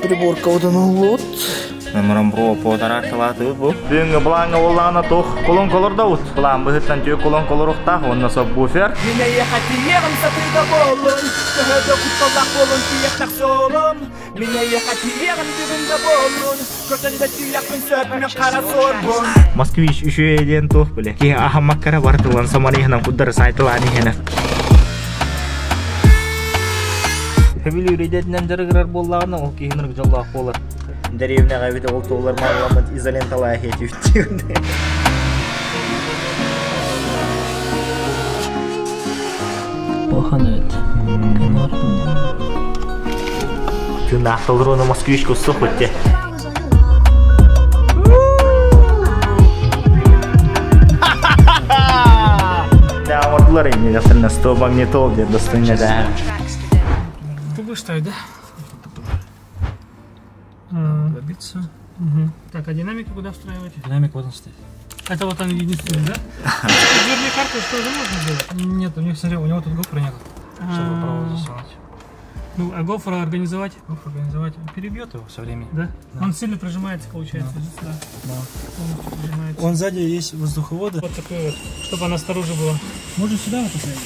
Приборка утунуллубут. Номером потаракталаатыбыт бу. Бүгүҥҥү былааҥҥа буоллаҕына туох колонкалар План быһыттан түө колонкалар уонна сабвуфер. Мин эйиэхэ тиийиэҕим сатыыга буоллун, төһө да кутталлаах буолун тиийэхтэх суолум. Мин эйиэхэ тиийиэҕим бүгүн да буоллун, көтөн да тиийэхпин сөп мин хара суорбун. Москвич үчүгэй диэн туох биле. Киһи аһаммаккара барытылан самарыйынан куддары сайтылаан иһэнэ. Хөбүлүүр идэтинэн дьарыгырар буоллаҕына, ол киһи ынырык дьоллоох буолар. Дэриэбинэҕэ эбит ол туолар малламмыт изоленталаах этибит. Улахан эбит. Тыыннаах толоруону москвич куссух бутте. Да, оҥордулар инни дастырна 100 магнитол диэн достойна да. Ты да? Добиться. Угу. Так, а динамику куда встраивать? Динамик вот он стоит. Это вот он единственный, да? Дверные карты тоже можно сделать? Нет, у них, смотри, у него тут GoPro нет, чтобы провод засунуть. Ну, а GoPro организовать? GoPro организовать, он перебьет его со временем. Да? Да. Он сильно прижимается, получается, да? Да. Полностью прижимается. Он сзади есть воздуховоды. Вот такой вот, чтобы она снаружи была. Можно сюда вот поставить?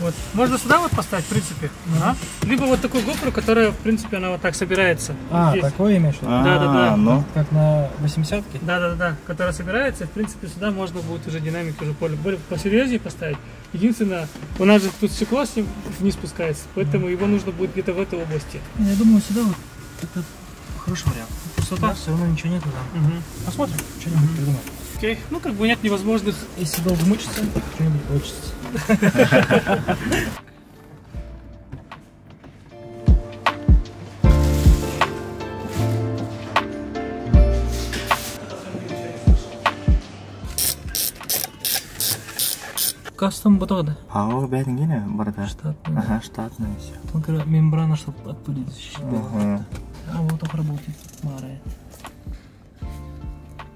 Вот. Можно сюда вот поставить, в принципе. Ага. Либо вот такую GoPro, которая, в принципе, она вот так собирается. А, здесь. Такое имеешь в виду? Да. Ну. Как на 80-ке? Да, которая собирается, в принципе, сюда можно будет уже динамик уже более посерьезнее поставить. Единственное, у нас же тут стекло с ним вниз спускается, поэтому его нужно будет где-то в этой области. Я думаю, сюда вот это хороший вариант. Пустота? Да, все равно ничего нету там. Угу. Посмотрим, что-нибудь придумаем. Окей, ну как бы нет невозможных. Если долго мучиться, что-нибудь получится. Кастом ботода. А, о, бәдінгене барда. Штатный. Ага, штатный все. Только мембрана, чтобы от пыли защищать. Ага. А вот ох работает. Марая.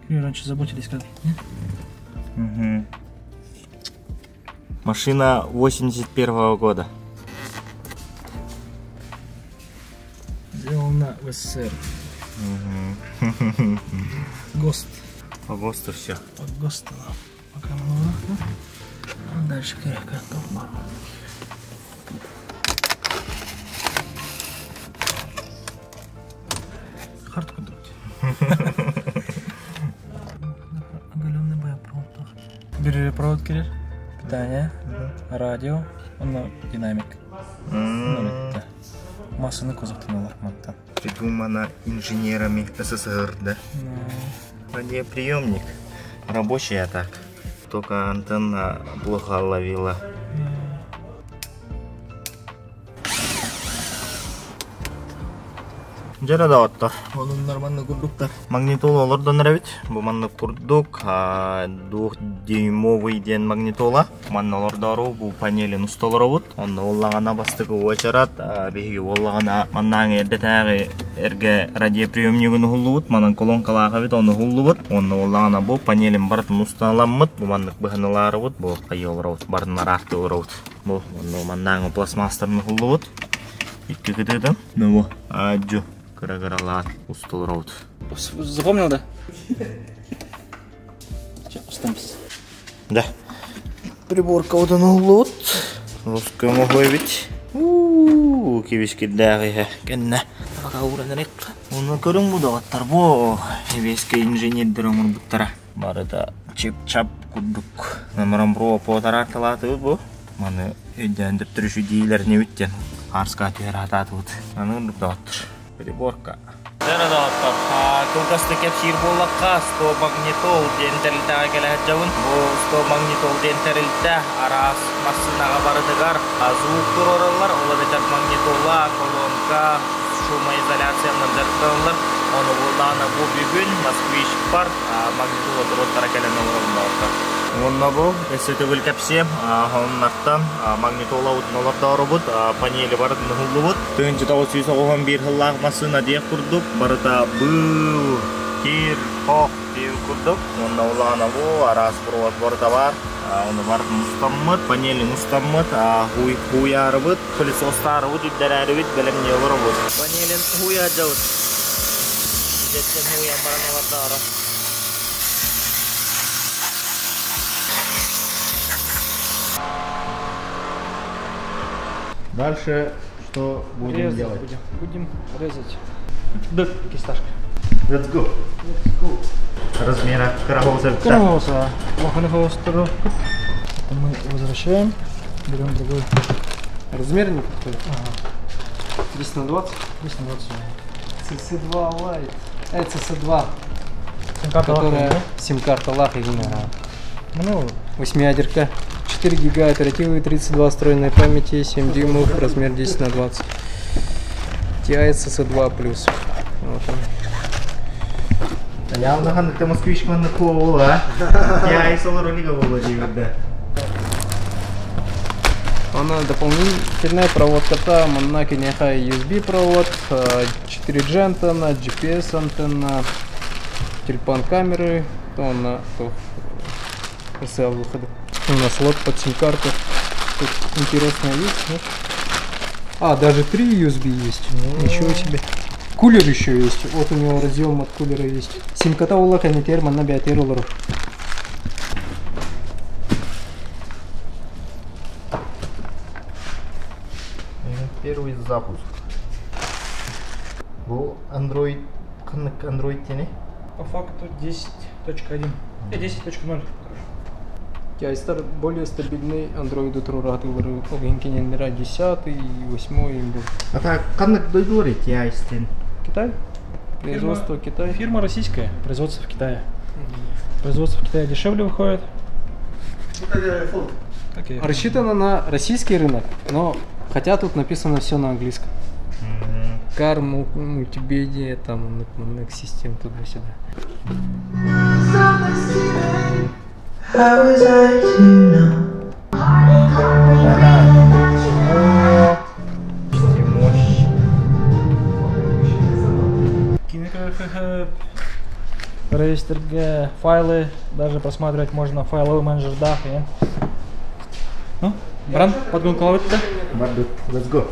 Раньше заботились как? Нет? Угу. Машина 81-го года. Сделана в СССР. Угу. ГОСТ. По ГОСТу все. По ГОСТу. Пока много. Дальше крепко. Хард кудуть. Оголенный боепровод. Бери провод, Кирилл. Питание, радио, он динамик. Массаны кузов тыналар мантан. Придумано инженерами СССР, да? Радиоприемник. Рабочий, а так. Только антенна плохо ловила. Жара да оттор. Onun нормально курдуктар. Магнитола олордон эбит. Бу манны курдук, 2-дюймовый ден магнитола. Манны олордору бу панелин устолоробут. Онно оллагана бастыгы очарат, биһиги оллагана маннаң эрдетээги эрге радиоприемнигин ухуллубут, манан колонкалаах эбит, ону ухуллубут. Онно оллагана бу панелин барытын устаналаммыт, бу маннык быһынылаарыбыт, бу кайы олоробут, барын араахты олоробут. Бу онно маннаң пластмасстарын ухуллубут. Икки кытыытын. Ну бу, аджу. Кыра-кыралаат устолоробут. Запомнил, да? Сейчас, останемся. Да. Приборка утонуллубут. Русскую могу ведь. У-у-у, кибискирдээҕиһэ кэннэ. Бака уранарык. Оны көрүҥ бу доҕоттор бу. Эбиэскэ инженердер оҥорбуттара. Барыта чип-чап курдук. Номером бро потаракталаатыбыт бу. Маны өйдөөн төптөрүшү диилэрини бүттен. Арска түһэр атаатыбыт. Аны курдук доҕоттор. Приборка. Дара доҕоттор, кылгасты кэпсиир буоллахха, 100 магнитол диэн тэрилтэҕэ кэлэ сылдьабын. Бу 100 магнитол диэн тэрилтэ араас массыынаҕа барытыгар звук туруораллар. Ол эбэтэр магнитола, колонка, шумоизоляциянан дьарыктаналлар. Ону буоллаҕына бу бүгүн Москвич бар магнитола туруоттара кэлэн олорон доҕоттор. Уонна бу өссө төгүл кэпсиэм, оннартан магнитола утунолордоорубут, панели барытын уһуллубут. 1991 сыллаах массыына диэх курдук, барыта быыл, кир, хох диэн курдук. Уонна улаана бу араас провод барыта бар. Ону барытын устаммыт, панелин устаммыт, хуйаарыбыт, пылесостаарыбыт, үрдэрээрибит, бэлэмнии олоробут. Панелин хуйаадьабыт. Дьэттэн уйан баран олордоро. Дальше что будем Резать делать? будем. Будем резать. Да, кисташка. Let's go. Размера карагоза. Кромоса. Лоханыховостору. Это мы возвращаем. Берем другой. Размер не подходит. Ага. 10 на 20. 10 на 20. CC2 Lite. CC2, Сим-карта которая лахает, сим-карта лах именно. да? Ну, 8-ядерка. 4 гига оперативы, 32 встроенной памяти, 7 дюймов, размер 10 на 20. TI CC2+. Вот он. Явно ханнык москвич манны кола. Я и соло ролига было да. Она дополнительная проводка там, на кинеха USB провод, 4G антенна, GPS антенна, тюльпан камеры, то на то RCA выхода. У нас лот под сим-карту. Тут интересная вещь, нет? А, даже 3 USB есть. Ничего себе. Кулер еще есть. Вот у него разъем от кулера есть. Сим-карта улака не термо на биотерулоров. Первый запуск. Был Android, ханнык Android тени. по факту 10.1. 10.0. TI более стабильный Android утрурат Огенкиненера 10 и 8 им был. А так, ханнык дойдури TI стен. Китай? Производство Китай. Фирма российская, производство в Китае. Производство в Китае дешевле выходит. Как и iPhone. Рассчитано на российский рынок, но хотя тут написано все на английском. Car, мультимедиа, там, систем туда-сюда. How was I to know? Мощь. Реестрге, файлы, даже просматривать можно файловый менеджер DAF. И... Ну, Бран, подгонку ловит, да? Бардут, let's go.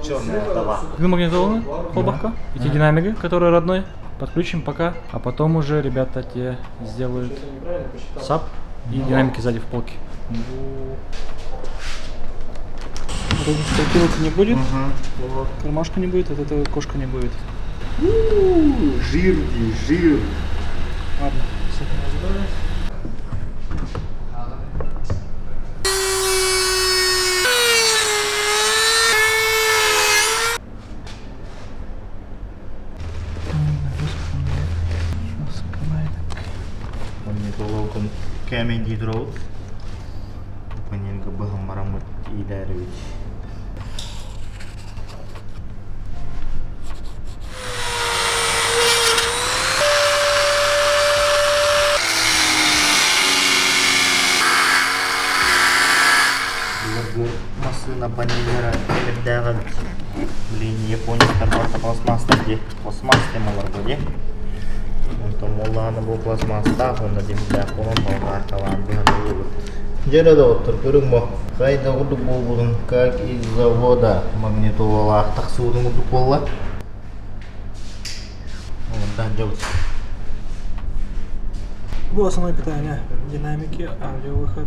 Черная вдова. Две магнитолы, холбахка, эти динамики, которые родной, подключим пока, а потом уже ребята те сделают саб и динамики сзади в полке. Крутилок не будет, кармашка не будет, от этого кошка не будет. Жир, жир. Ладно, с этим разобрались. Магнитолокон камень гидроут. Панельга бахамарамут идарович. Машина панельера темирдәгы. Блин, японецтар барта пластмасста ди. Пластмасс темалар бу ди. Онтон моллааны бу пластмасста, онда демирдәк болон болгаркалаан быһан болбут. Жере доктор, көрүң бу. Кайда курдук болбудун, как из завода магнитолалаах тахсыбытын курдук буолла. Ондан жабыт. Было основное питание, динамики, аудиовыход,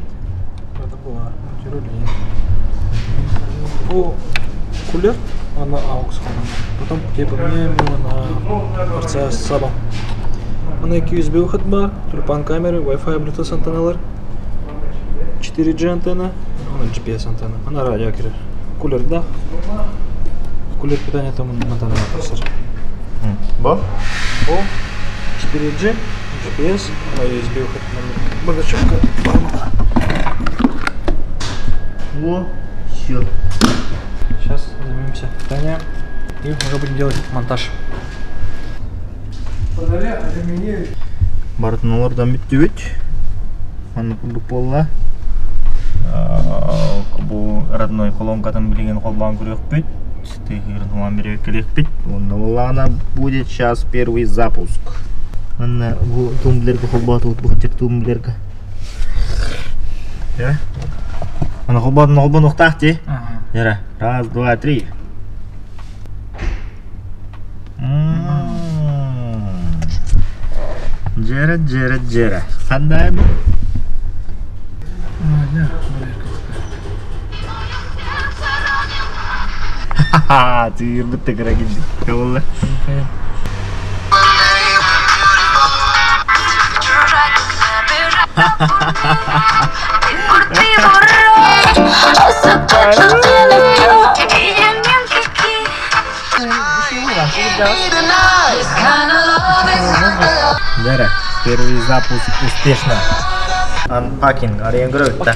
это было мультируль. По кулер, он на AUX, потом я поменяем его на RCA с сабом. На USB выход бар, тюльпан камеры, Wi-Fi, Bluetooth антенналар, 4G антенна, она GPS антенна, она радио кулер да, кулер питания там антенна процессор. Бо? По 4G, GPS, на USB выход, бардачок. Во, все. Сейчас займемся питанием и уже будем делать монтаж. Бартыналардан бүттүбүт. Аны курдук болла. Бу родной колонкатын билген колбан көрөкпүт. Тыгырын хуан берек келекпит. Онда боллана будет сейчас первый запуск. Анна бу тумблерге холбатып бу тек тумблерге. Я? Ана холбатын холбан уктак ти. Яра. Раз, два, три. Дьэрэ, дьэрэ, дьэрэ. Ханна бу? Ха-ха, тыырбыт да кыра килдик. Кабылла. Дьэрэ, первый запуск успешно. Unpacking, арыйан көрөбүт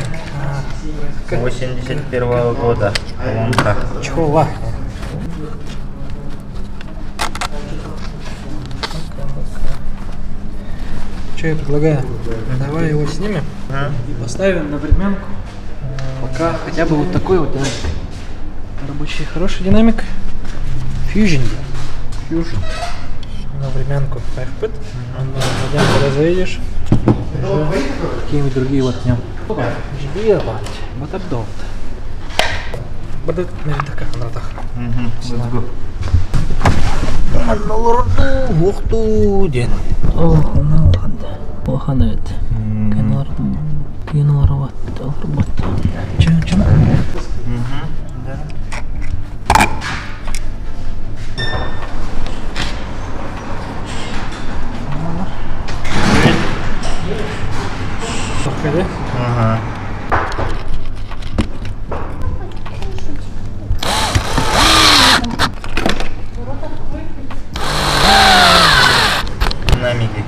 81 года колонка. Чехола. Что я предлагаю? Давай его снимем и поставим на временку. Пока хотя бы вот такой вот динамик. Рабочий хороший динамик. Fusion. Fusion. На времянку поехать. Когда заедешь, уже какие-нибудь другие воткнем. Батардовт. Let's go. Уохту диэн. Улахан эбит. Кинолар бат. Чэ, чэ. Ага. Динамики.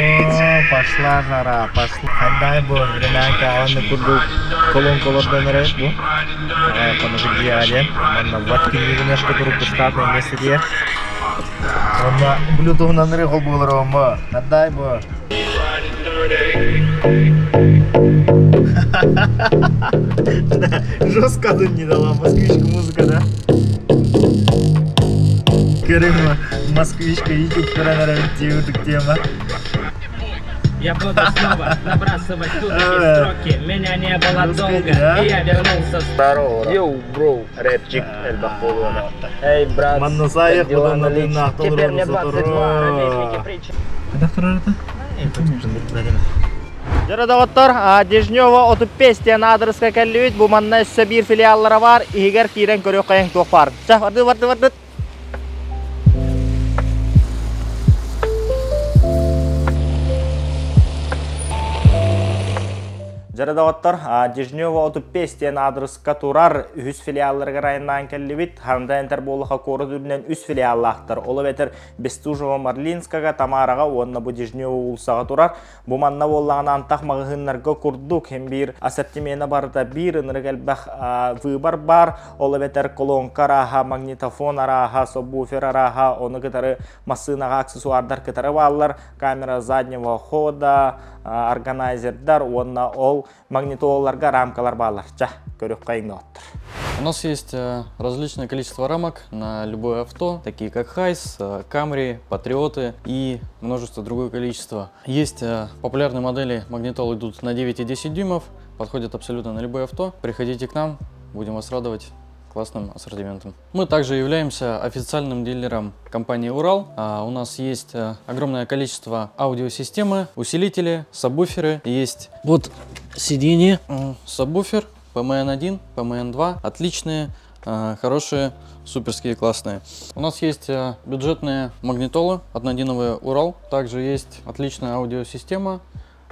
О, пошла жара, пошла. Хандай бу, времянка, он курдук колонкалардан эрэ бу. Панажигиаде. Манна ваткинигинешка турук штатный месте дие. Онна Bluetooth наныры хол булар омба. Хандай бу. Жестко тут не дала москвичка музыка, да? Көрүҥ москвичка YouTube көрөн тиурдук тема. Я буду снова набрасывать тут такие строки. Меня не было долго, и я вернулся. Здорово. Йоу, бро. Рэпчик элбэх буолуона. Эй, брат, Манна сайых как дела будан на личке? Теперь мне 22, ровесники притчи. Дьэ доҕоттор, Дежнева 35 диэн аадырыска кэллибит. Бу манна өссө биир филиаллара баар. Иһигэр киирэн көрүөх туох баар. Ча, барды, барды, барды. Дьэ доҕоттор, Дежнева 35 диэн аадырыска турар үһүс филиалларыгар айаннаан кэллибит. Ханда энтер буолаха куорат үрдүнэн үс филиаллаахтар. Ол эбэтэр Бестужева Марлинскага, Тамараҕа уонна бу Дежнева уулуссаҕа турар. Бу манна буоллаҕына антах маҕаһыыннарга курдук һин биир ассортимена барыта биир ынырык элбэх выбор баар. Ол эбэтэр колонка арааһа, магнитофон арааһа, сабвуфер арааһа, ону кытары массыынаҕа аксессуардар кытары бааллар. Камера заднего хода, органайзердар уонна ол магнитолаларга рамкалар бааллар. Ча, көрүөххэйиҥ доҕоттор. У нас есть различное количество рамок на любое авто, такие как Хайс, Камри, Патриоты и множество другое количество. Есть популярные модели магнитол идут на 9 и 10 дюймов, подходят абсолютно на любое авто. Приходите к нам, будем вас радовать классным ассортиментом. Мы также являемся официальным дилером компании Урал. У нас есть огромное количество аудиосистемы, усилители, сабвуферы. Есть вот сиденье, сабвуфер PMN1, PMN2. Отличные, хорошие, суперские, классные. У нас есть бюджетные магнитолы, однодиновые Урал. Также есть отличная аудиосистема,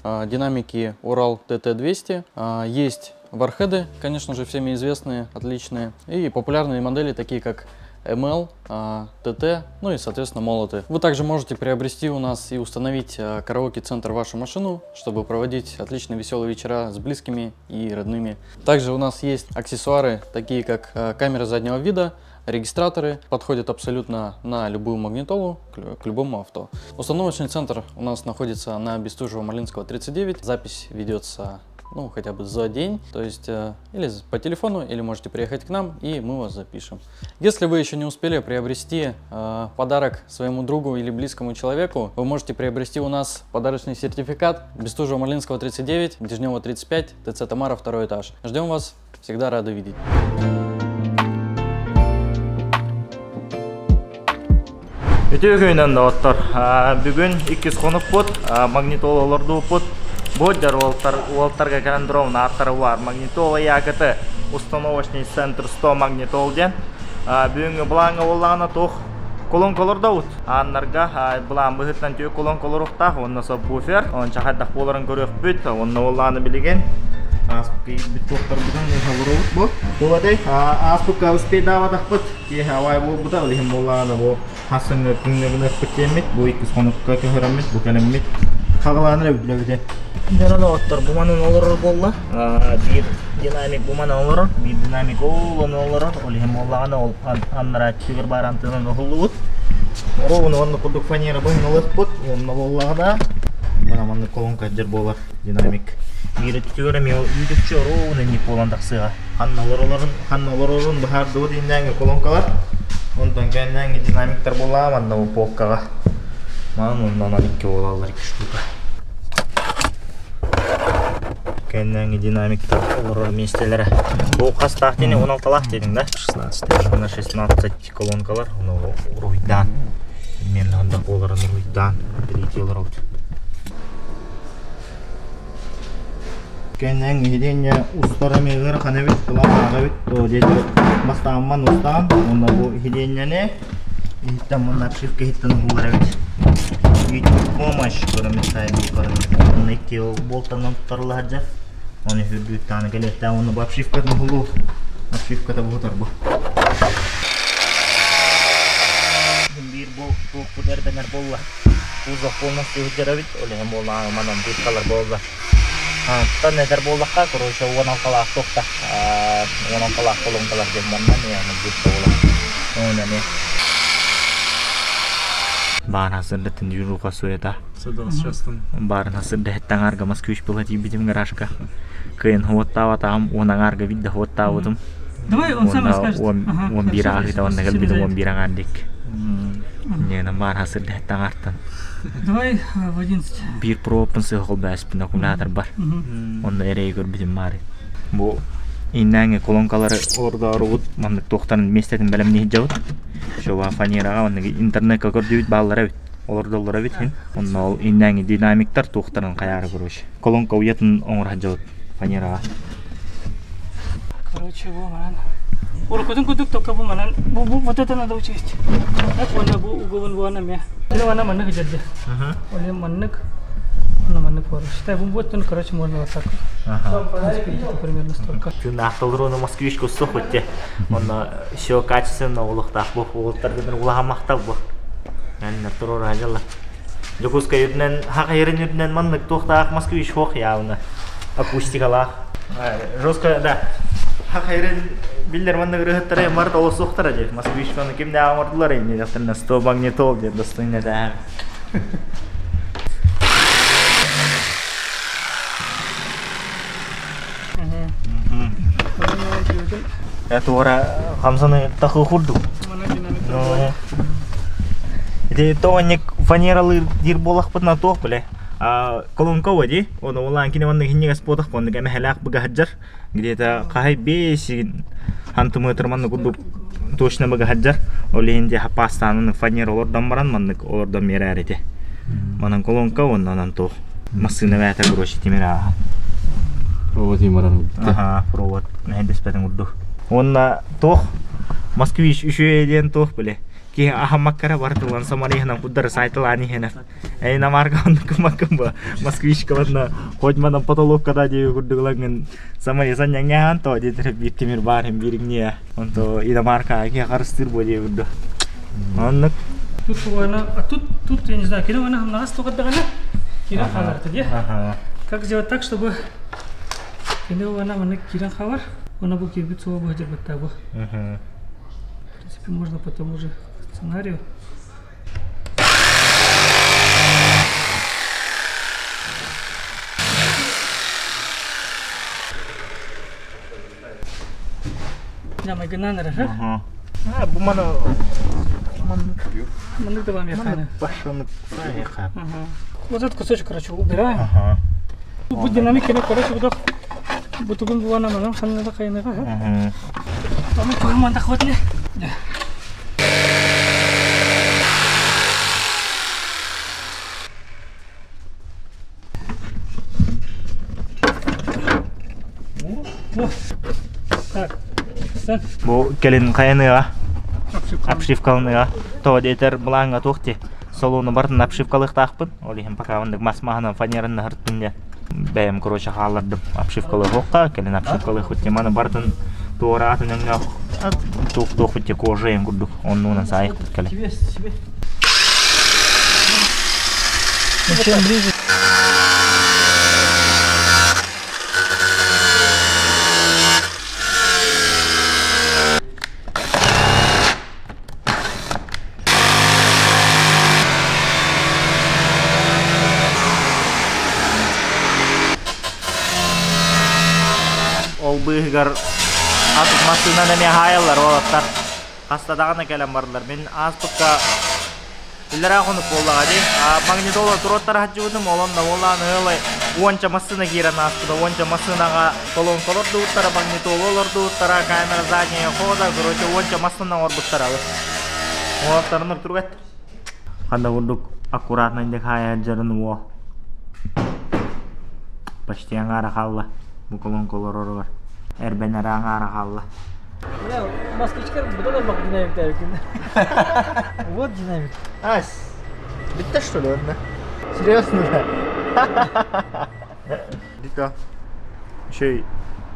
динамики Урал TT200. Есть вархеды, конечно же, всеми известные, отличные. И популярные модели, такие как ML, TT, ну и, соответственно, молоты. Вы также можете приобрести у нас и установить караоке-центр в вашу машину, чтобы проводить отличные веселые вечера с близкими и родными. Также у нас есть аксессуары, такие как камеры заднего вида, регистраторы, подходят абсолютно на любую магнитолу, к любому авто. Установочный центр у нас находится на Бестужева-Марлинского 39. Запись ведется ну, хотя бы за день, то есть или по телефону, или можете приехать к нам, и мы вас запишем. Если вы еще не успели приобрести подарок своему другу или близкому человеку, вы можете приобрести у нас подарочный сертификат Бестужева-Марлинского 39, Дежнева 35, ТЦ Тамара, второй этаж. Ждем вас, всегда рады видеть. Үтүө күнүнэн доҕоттор. Бүгүн иккис хонукпут, магнитола олордубуппут. Бу дьар уолтар, уолтарга кэлэн дрон ааттара бар. Магнитола ЯКТ установочный центр 100 магнитол диэн. Бүгүҥҥү былааҥҥа буоллаҕына туох колонка олордобут. Ааннарга былаан быһыытынан түө колонка олоруохтаах уонна сабвуфер. Онча хайдах буоларын көрүөхпүт. Онно буоллаҕына билигин ааспыкка киирбит туохтарбытын олоробут бу. Туладай ааспыкка успейдаабатахпыт. Киэһэ авай буолбута, ол иһин буоллаҕына бу Хасыҥҥа күҥҥэ гыныахпыт диэммит, бу иккис хонукка көһөрөммүт, бу кэлэммит хаҕылаанар эбит Дьон оттор бу манан олорор буолла. Биир динамик бу манан олорор, биир динамик ол ону олорор. Ол иһин буоллаҕына ол аннарааччыгар баар антынан уһуллубут. Ону онно курдук фанера быһын ылыахпыт. Онно буоллаҕына мына маннык колонка дьэр буолар динамик. Биир өттүгэр эмиэ үүтүкчү оруобуна инник буолан тахсыаҕа. Ханна олоролорун, ханна олорорун быһаардыбыт иннээҥи колонкалар. Онтон кэннээҥи динамиктар буоллаҕа манна бу полкаҕа. Манан оннонон икки буолаллар икки штука. Кэннээҥи динамиктар олорор миэстэлэрэ. Бу хастаах диэни 16-лаах диэтиҥ да? 16. Уонна 16 колонкалар, ону уруһуйдаан. Примерно онно буоларын уруһуйдаан перейти олоробут. Кэннэн иһитинньэ устар эмиэ ыарахан эбит, кылаан эбит, то диэти бастаамман устаан, уонна бу иһитинньэни иһиттэн мунна обшивка иһиттэн уһуулар эбит. YouTube помощь көрөмүт сайын көрөмүт. Онно икки болтанан туттарылла сылдьар. Оны үрдүттааны кэлиэхтээх уонна бу обшивкатын уһулуу. Обшивката буһутар бу. Биир бу туохпут эрбэнэр буолла. Кузов полностью сылдьар эбит. Ол иһин буоллаҕа манан дыркалар буолла. Антон этэр буоллахха, короче, 16-лаах туохта, 16-лаах колонкалар диэн манна эмиэ дырка буолар. Оны эмиэ. Баар сырдатын дьуруха суета. Баарын сырдаһыттан аҥаарга москвич була тиийбитим гаражка. Кыайан хуоттаабатаҕым, уон аҥаарга биирдэ хуоттаабытым. Давай он сам расскажет. 11 ааһыыта уонна кэлбитим 11 аҥаар дик. Ньыынан баар сырдаһыттан аҥаартан. Давай в 11. Биир проводпын сыһа холбооспун аккумулятор бар. Онно эрэйи көрбүтүм баары. Бу иннээҥи колонкалары олордоорубут маннык туохтарын миэстэтин бэлэмнии сылдьабыт. Шоба фанераҕа маннык интернекка көрдүүбүт бааллара эбит. Олордоллоро эбит иһин. Онно ол иннээҥи динамиктар туохтарын хайаары короче. Колонка уйатын оҥоро сылдьабыт фанераҕа. Короче, бу манан. Уруккутун курдук только бу манан. Бу, бу, вот это надо учесть. Так, уонна бу угун буон эмиэ. Или уонна маннык дьэрдэ. Или маннык. Уонна маннык буолар. Считай, бу вот короче, можно вот так. В принципе, где-то примерно столько. Тыыннаахталыр москвичка суох те. Онно все качественно олохтаах бу уолаттаргытын улахан махтал бу. Мэннэр туруора дьалла. Дьокуускай үрдүнэн хаха ерин үрдүнэн маннык туохтаах москвич суох явно. Акустикалаах. Жестко, да. Хаха ерин биллер маннык ырыһыттара март олосуохтара дии. Москвич маны кимнээх оҥордулар инни дохтарына 100 магнитол диэн достойно да. Туора хамсаны тахы курдук. Ити тоҕонньук фанералыыр диир буолахпытына туох билэ. Колонка ди, оны улаан кини маннык хинньигэс буотах оннук эмэһэлээх быгаһаджар. Где-то хаһай бесигин хантымыытыр маннык курдук точно быгаһаджар. Ол иһин дии хаппаастаанын фанера олордон баран маннык олордон биэрээр ити. Манан колонка оннонон туох массыына бээтэ короче тимир ааһа. Провод имаран. Аха, провод мэһэйдэспэтин курдук. Уонна туох Москвич үчүгэй диэн туох биле. Киһи аһаммаккара бар тылан самарыһынан куддары сайтылаан иһэнэ. Эй намарга оннук маккын ба. Москвичка ладно, хоть манан потолокка да диэби курдук ылаҥын самарысан няҥаан то диэтэр биир тимир баар им бииригниэ. Онто иномарка киһи харыстыыр бу диэби курдук. Оннук. Тут буквально, а тут, тут, я не знаю, кирен она хамнагас тугаддагана, кирен халар дии. Как сделать так, чтобы кини она маны кирен халар, она бу кирбит сула бу бу. В принципе, можно по тому же сценарию. Итина майгынан эрэ. А, бу маны Маннык да бамяханы. Башаны сайха. Вот этот кусочек, короче, убираем. Ага. Бу динамик кene, короче, будох бутугун буана манам ханна кайныга. Угу. Аны куйман да хватне. Так, sen Бу келин хайаныга, обшивка. обшивкалыныга. То детер буланга тухти. Салону бартын обшивкалыктаахпын. Ол иһин пока оннук мас маһынан фанерын хырттым де. Бэйэм, короче, хааллардым обшивкалы хокка, келин обшивкалы хуттеманы бартын туораатын өңнө тух тух хутте кожа эм курдук. Оннуунан сайык келе. Тебе, себе. Ну, чем ближе Ол быыгар атык массыынан эме хаайаллар олаттар. Хастадагана келен бардылар. Мен ааспыкка Иллера хонук буоллаҕа дии. Магнитола туруоттара сылдьыбытым, олон да буоллаан ыалай уонча массыына киирэн ааспыта. Уонча массыынаҕа колонка олордубуттара, магнитола олордубуттара, камера задняя хода, короче, уонча массыына оҥорбуттара. Уолаттарыныр тургат. Ханда курдук аккуратно индек хаайа дьарын уо. Почти аҥаара хаалла. Бу колонка олорор Эрбенер аҥаара хаалла. Бля, москвичка бутан бак динамик тәрбикин. Вот динамик. Ась, битте что ли онно? Серьезно, да? Дито. Еще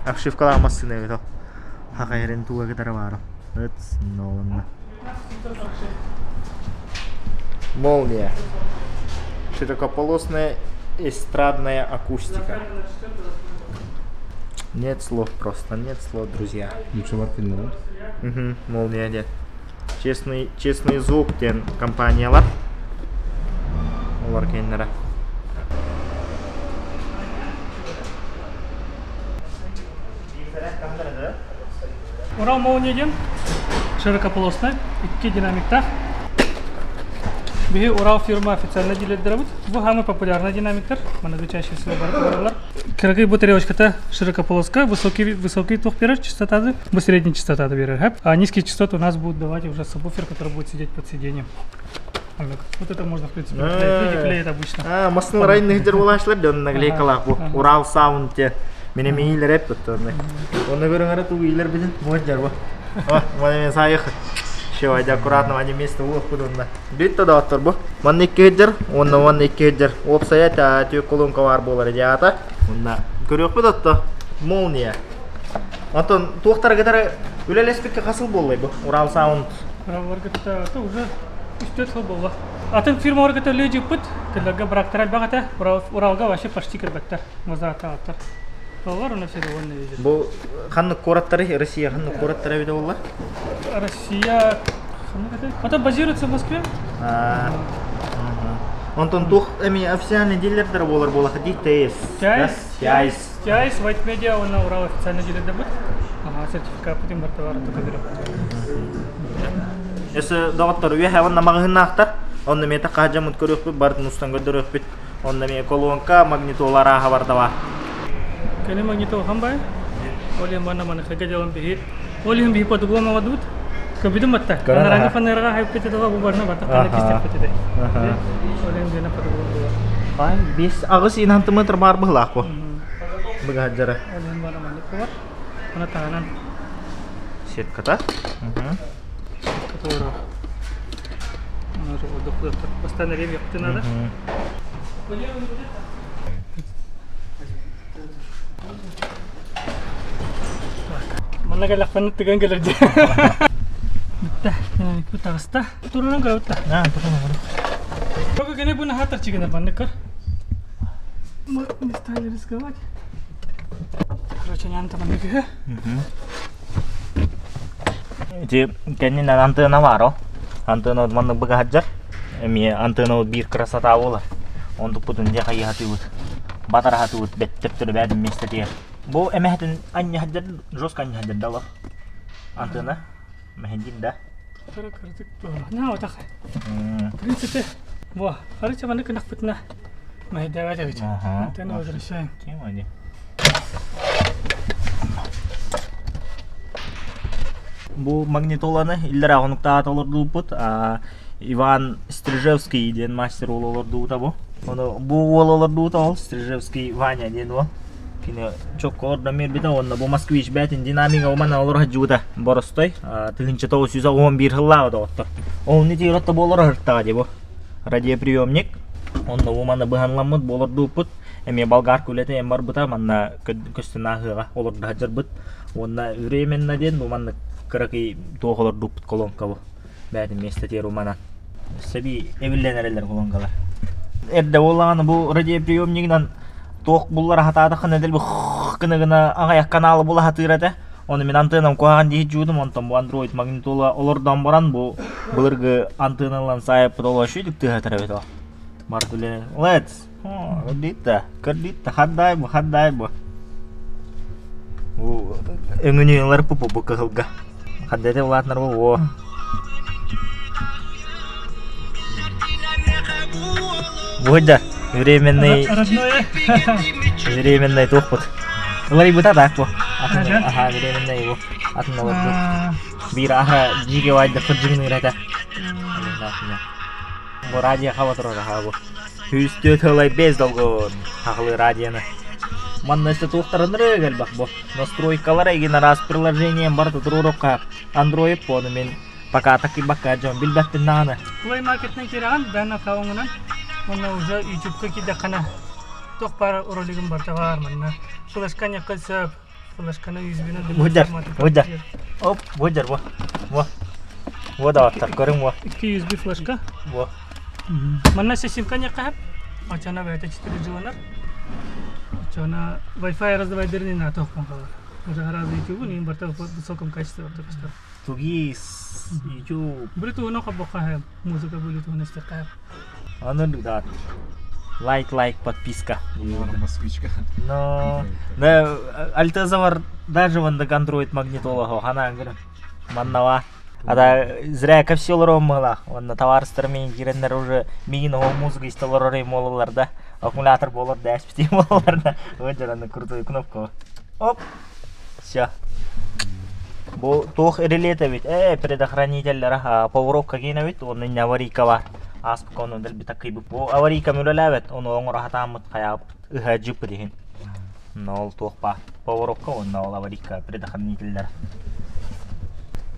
обшивкалар массыына бит ол. Хахайрын туга кытары баар. Ыт, нолонна. Молния. Широкополосная эстрадная акустика. Нет слов просто, нет слов, друзья. Угу, молния дед. Честный, честный звук диэн компаниялар. Олар кеннere. Урал Молния диэн широкополосный, икки динамиктаах. Биһи Урал фирма официально дилердэрбит. Бу самый популярный динамиктар. Маны чаще всего бараллар. Кыргый бу тарелочката широкополоска, высокий, высокий ток берер частотады, бу средний частотады берер. А низкие частоты у нас будут давать уже сабвуфер, который будет сидеть под сиденьем. Вот это можно, в принципе, клеить. Люди клеят обычно. А, массыналар айнныгдер булашлар да онна наклейкалаах бу. Урал Саунд те. Мене миилер эп туттарны. Онна көрөңөрө туу иилер бидин муджар бу. О, мана мен сайых. Еще айда аккуратно они место уох будунна. Бүт да оттор бу. Манна икки хеджер, онна манна икки хеджер. Опсая та түйө колонка бар болар жаата. Онна көрөкпүт отто. Молния. Антон туохтар кытары үлелеспикке касыл боллай бу. Урал Саунд. Уралларга это уже үстет хыл болла. Атын фирмаларга төлөй жыппыт, кыларга брактар албагата, Уралга вообще почти кирбеттер, мазааттар. Олар у нас все довольны видят. Бу ханнык куораттары, Россия ханнык куораттары бит болла. Россия Это базируется в Москве. Онтон тух эми официальный дилердер болар бола ди ТС. ТС. ТС. ТС White Media он на Урал официальный дилер будет. Ага, сертификат потом товара только берем. Эсэ доҕоттор үөһэ онно маҕаһыыннаахтар. Онно миэтэ хаһдьаммыт көрүөхпүт, бартын устан көрдөрүөхпүт. Онно эмиэ колонка, магнитола арааһа барда баар. Кэлин магнитола хамбай. Олен бана маны хага делан биһи. Олен биһи под углом авадут. Көбүдүм батта. Анаранга фанерга хайп пете бу барна батта кана кистеп пете. Олен бена под углом була. Ай, бес аҕыс сантиметр бар быһылаах бу. Быгаджара. Олен бана маны бар. Ана таанан. Сетката. Которая постоянно время надо. Манна кэлэхпэн тыган кэлэр дии. Бүтэ, динамик таҕыста. Турунан көрөбүт. Аа, турунан көрө. Только кene буна хатар чигенер банныкыр. Мы не стали рисковать. Короче, не там маннык. Ити кэннинэн антенна баар о. Антенна маннык быгаһаджар. Эмиэ антенна биир красота буолар. Онтукпутун дьэ хайыһатыыбыт. Батараһатыыбыт бэттеп түрбээтин миэстэтигэр. Бу эмэһэтин анньаһаджар, жестко анньаһаджар далар. Антенна? Мэһэйдиир да? Кыра-кыратык на отах. В принципе, во, короче, маны кынахпытына мэһэйдээбэт эбит. Антенна возвращаем. Тема не. Бу магнитоланы иллэрэ хонуктаат олордууппут. Иван Стрижевский диэн мастер уол олордубута бу. Ону бу уол олордубута ол Стрижевский Ваня диэн уол. Кини чокко ордон биэрбитэ уонна бу Москвич бээтин динамига уман олоро сылдьыбыта боростой 1911 сыллааҕы доҕоттор. Ол не тиэротто буолар аһыртаҕа дии бу. Радиоприемник. Онно бу манна быһанламмыт буолордууппут. Эмиэ болгарка үлэтэ эм барбыта манна көстөн ааһыаҕа олордо сылдьарбыт. Уонна временно диэн бу маннык кыракый туох олордууппут колонка бу. Бээтин миэстэтигэр уманан. Сэби эбиллэн эрэллэр колонкалар. Эрдэ буоллаҕына бу радиоприемнигынан туох буллара хатаатаххына дэлби гына гына аҕыйах каналы була сатыыр этэ. Ону мин антеннам куһаҕан дии дьуудум, онтон бу Android магнитола олордон баран бу былыргы антенналан саайаппыт олоо шүйдүк тыаһатар эбит ол. Барыт үлэ Let's! Көрдүүт көрдүүт хаддай бу хаддай бу. Бу өҥүнү ылар пупу бу кыһылга. Хаддете улаатынар бу о. Буһда временный временный туохпут. Ыларыйбыта так бу. Аха временный бу. Атын олорбут. Биир аха жиге вайда кырдьыгын ырата. Бу радио хаба турар аха бу. Сүүс тылай без долгун хахылы радионы. Манна өссө туохтарыныры элбэх бу. Настройкалар эгин араас приложением барыта туруорукка Android пону мин пока такибакка дьон билбэппин даҕаны. Play Market'тэн киирэҕин, бэйэн аккаунҥунан уонна уже YouTube-ка киирдэххинэ туох баар ролигым барыта баар манна. Флешка ньакка сөп, флешканы USB-нан Буйдар, буйдар. Оп, буйдар бу. Во. Во даваттар, көрүҥ во. 2 USB флешка. Во. Манна симка ньакка хэп. Очона бэйэтэ 4G ланар. Очона Wi-Fi раздавайдерни на тоқпон қалар. Уже гораздо YouTube, не барта в высоком качестве барта көстөр. 2GIS, YouTube. Bluetooth но қабаққа музыка Bluetooth истеққа. Аны да. Лайк, лайк, подписка. Москвичка. Но, да, Альтезавар даже вон Android магнитолого, хана ангара. Маннава. Ада зря капсюл мыла. Онна товарыстар мен киреннер уже мигин о музыка истолор мололар да. Аккумулятор болор да, SPD болор да. Вот аны крутую кнопку. Оп. Все. Бу туох реле бит. Предохранительлер поворотка гена бит. Онун аварийка бар. Аспык онун дел бит акый бу аварийка мүлеләбет. Оны оңор хатамыт хаяп ыха жып дehen. Нол туох ба. Поворотка онна ол аварийка предохранительлер.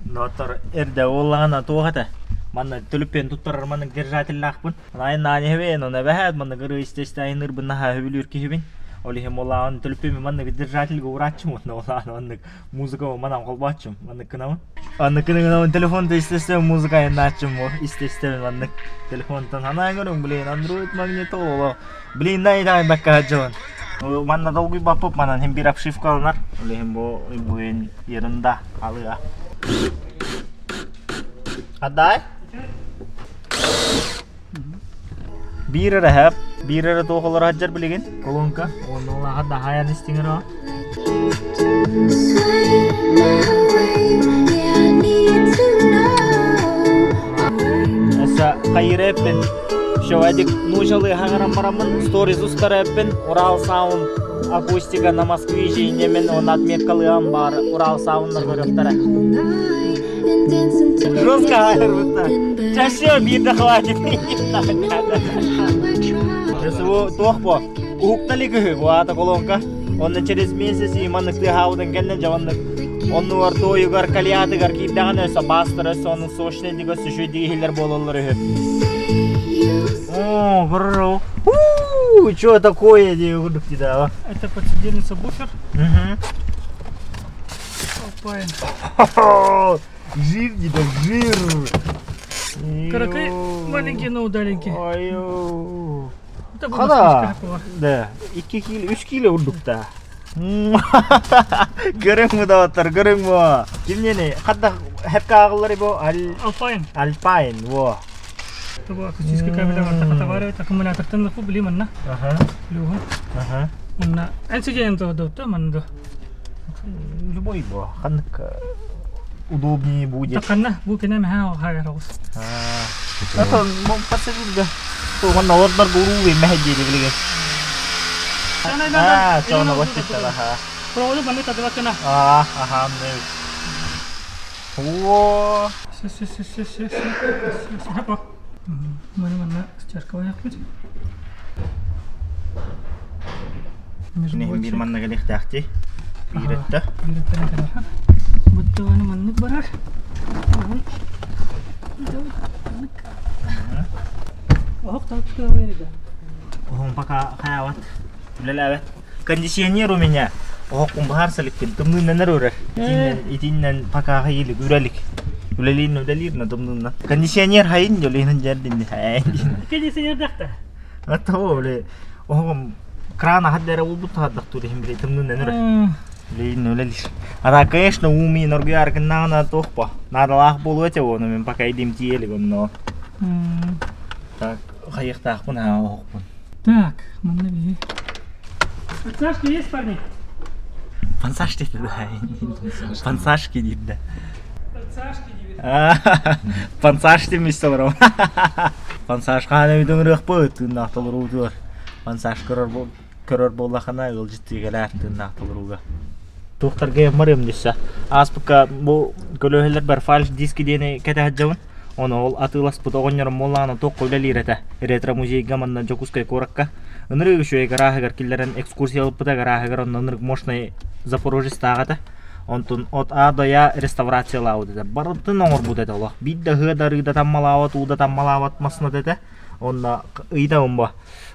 Нотор эрде оллаҕына туох этэ. Манна төлүппүөн туттарар маннык держателлаахпын. Айын наани хэбэн, оны бэһэт маннык ырыы истэ айынырбын наһаа хөбүлүүр киһибин. Ол иһин оллаҕын төлүппүөмү маннык держательгэ урааччым, онно оллаҕын оннук музыка манан холбооччум. Маннык кынабын. Маннык кынабын телефонда истэ музыка айыннааччым бу. Истэ маннык телефонтан ханаа көрүҥ, блин, Android магнитола. Блин, най бакка хаджабын. Манна долгуй баппып манан хем бир обшивка алынар. Ол иһин бу буын ерында алыга. Отдай. Биир эрэ хэп, биир эрэ туох олор хаджар билигин. Колонка. Онно ола хадда хаян истиңер о. Sway my way, yeah, I need to know. Эсэ хайыр эппин. Все, Эдик нучалы хаңарам барамын, сторис устар эппин, Урал Саунд акустика на Москвиче немен он отметкалыам бар, Урал Саунд көрөктөрө. And dance until Жестко хайыр бутта. Чаще бирде хватит. how I try. Эсэ бу туох бу. Уһуктали көһү бу ата колонка. Онно через месяц и маннык тыһаудын кэллен жаваннык. Оннугар тойугар калиатыгар киирдэҕин өссө бастар өссө onun сочный диго сүшүй дигихилер бололлар үһү. О, бро. У, что такое, дии да? Это подсидельный сабвуфер. Угу. Опа. Жир, да жир. Каракай маленький, но удаленький. Ой. Это была Хада. москвичка. Да, 2 кило, 3 кило урдукта. Көрүң доҕоттор, көрүҥ бу. Кимнени? Хадда хепка агыллары бу аль Alpine. Alpine, во. Это была акустическая кабеля барта аккумулятортан лаху били манна. Аха. Плюһун. Аха. Манна энсижен то дота манна. Любой бу. Ханнык Удобнее будет. Таканна бу кене мэхэ хаgar оҕус. Это пассажирга. Туган олордар гуру мәһэ диэри билеген. Аа, чоно баттыттала ха. Проводу манны тадыбаккына. Аа, аха, мэ. О, Все, все, все, все, все, все, все. Маны манна стяжкалайахпыт. Киниһин биир манна кэлиэхтээхти. Биир өттө. Буттуганы маннык барар. Оһох таптыа Оһон пока хаяват. Үлэлээбэт. Кондиционер у меня. Оһох баһар саликпин. Тымныынан өрөр. Итиннэн итиннэн пока хайылык үрэлик. Үлэлиин үлэлиир на тымныынан. Кондиционер хайын жолинын жердин. Кондиционер дахта. Ата оле. Оһом кран ахаддара улбут тахаддах турихим биле тымныынан өрөр. Блин, үлэлир. А конечно, уми норгуяркыннаана тохпа. Надалаах буолуо этэ уону мен пока идим тиэлик онно. Так, хайыктаахпын аа оһохпун. Так, манна биһи. Подсажки есть, парни? Пансаж дейді да. Пансажки дейді да. Подсажки дейді. Пансаж демес олар. Пансаж қана үйдің ырық тыыннаах толоруу Пансаж көрөр көрөр буоллахына ылжыттыгалар тыыннаах толорууга. Тухтарга марым дессе. Аспыка бу көлөһөлөр бар фальш диски диэни кэтэһэджабын. Оны ол атыыласпыт оҕонньорум буоллаҕына туох үлэлиир этэ. Ретро музейга манна Дьокуускай куоракка. Ынырык үчүгэй гарааһыгар киллэрэн экскурсия ылыппыта гарааһыгар онно ынырык мощный Запорожец тааҕата. Онтун от А до Я реставрациялаабыт этэ. Барытын оҥорбут этэ олох. Биир да ыһыа да арыыда таммалаабат, уу да таммалаабат массыната этэ. Онно ыйытабын бу.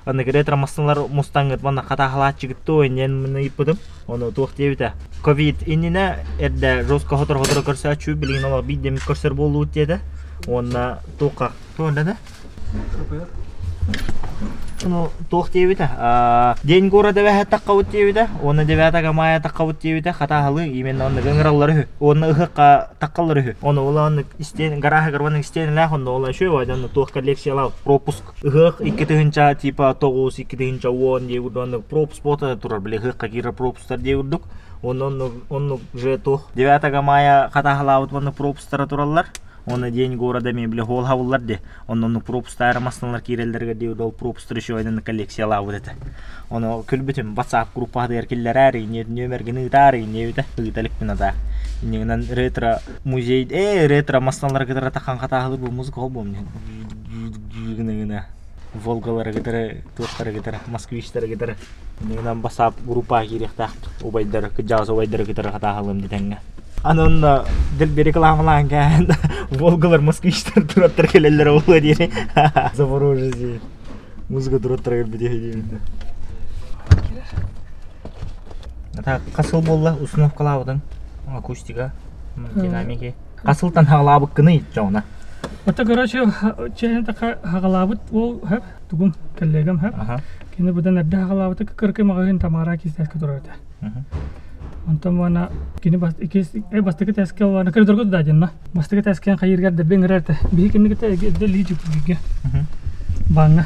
Онно ретро массыналар мустаҥҥыт манна хатааһалааччыгыт иннин ыйыппытым. Ону туох диэбитэ. Ковид иннинэ эрдэ жестко хотор-хоторо көрсөөччү билигин олох биир демик көрсөр буолуут диэтэ. Онно туохха туонда Ну, туох диэбитэ. День города бэһэ таққабыт диэбитэ. Онно 9 мая таққабыт диэбитэ. Хатааһалы именно онно ыҥыраллар үһү. Онно ыһыкка таққаллар үһү. Оны ола онно истен гарааһыгар онно истен онно ола шөй онно туох коллекциялау пропуск. Ыһык 2 тыһынча типа 9, 2 тыһынча 10 диэбит онно пропуск бота турар биле ыһыкка киирэр пропусктар диэбит. Онно онно онно же туох 9 мая хатааһалаабыт онно пропусктара тураллар. Онно день города мебель холл хабыллар де. Онно пропусктары масналар кииреллерге диэбит ол пропусктар еще айдан коллекциялаабыт этэ. Ону күлбүтүм WhatsApp группа киллэрээр нөмергин ыытаар диэбитэ. Ыыталыкпын ата. Иннигинэн ретро музей ретро масналар кытары тахан хатааһылыр бу музыка холбом. Гына гына. Волгалары кытары, туохтары кытары, москвичтары кытары. Иннигинэн WhatsApp группа киириэхтаах убайдар, кыдьаас убайдары кытары хатааһылым дитеңге. Анонна дел рекламалаан кээн Волгалар москвичтар тураттар келеллер ола диэри. Запорожец. Музыка тураттар келбити деймин. Ата касыл болла установкалаабытын акустика, динамики. Касылтан хагалаабыккыны жоона. Это, короче, чайын така хагалаабыт ол хэп, тугум коллегам хэп. Кини будан эрдэ хагалаабыт кыркы магазин Тамара кистәскә турар этэ. Онтон мана кини бас икис бастыкы тэскэ вана коридорга да дьэнна. Бастыкы тэскэн хайыргар да бенгерерте. Биһи кинигите эдде лижи биге. Баңа.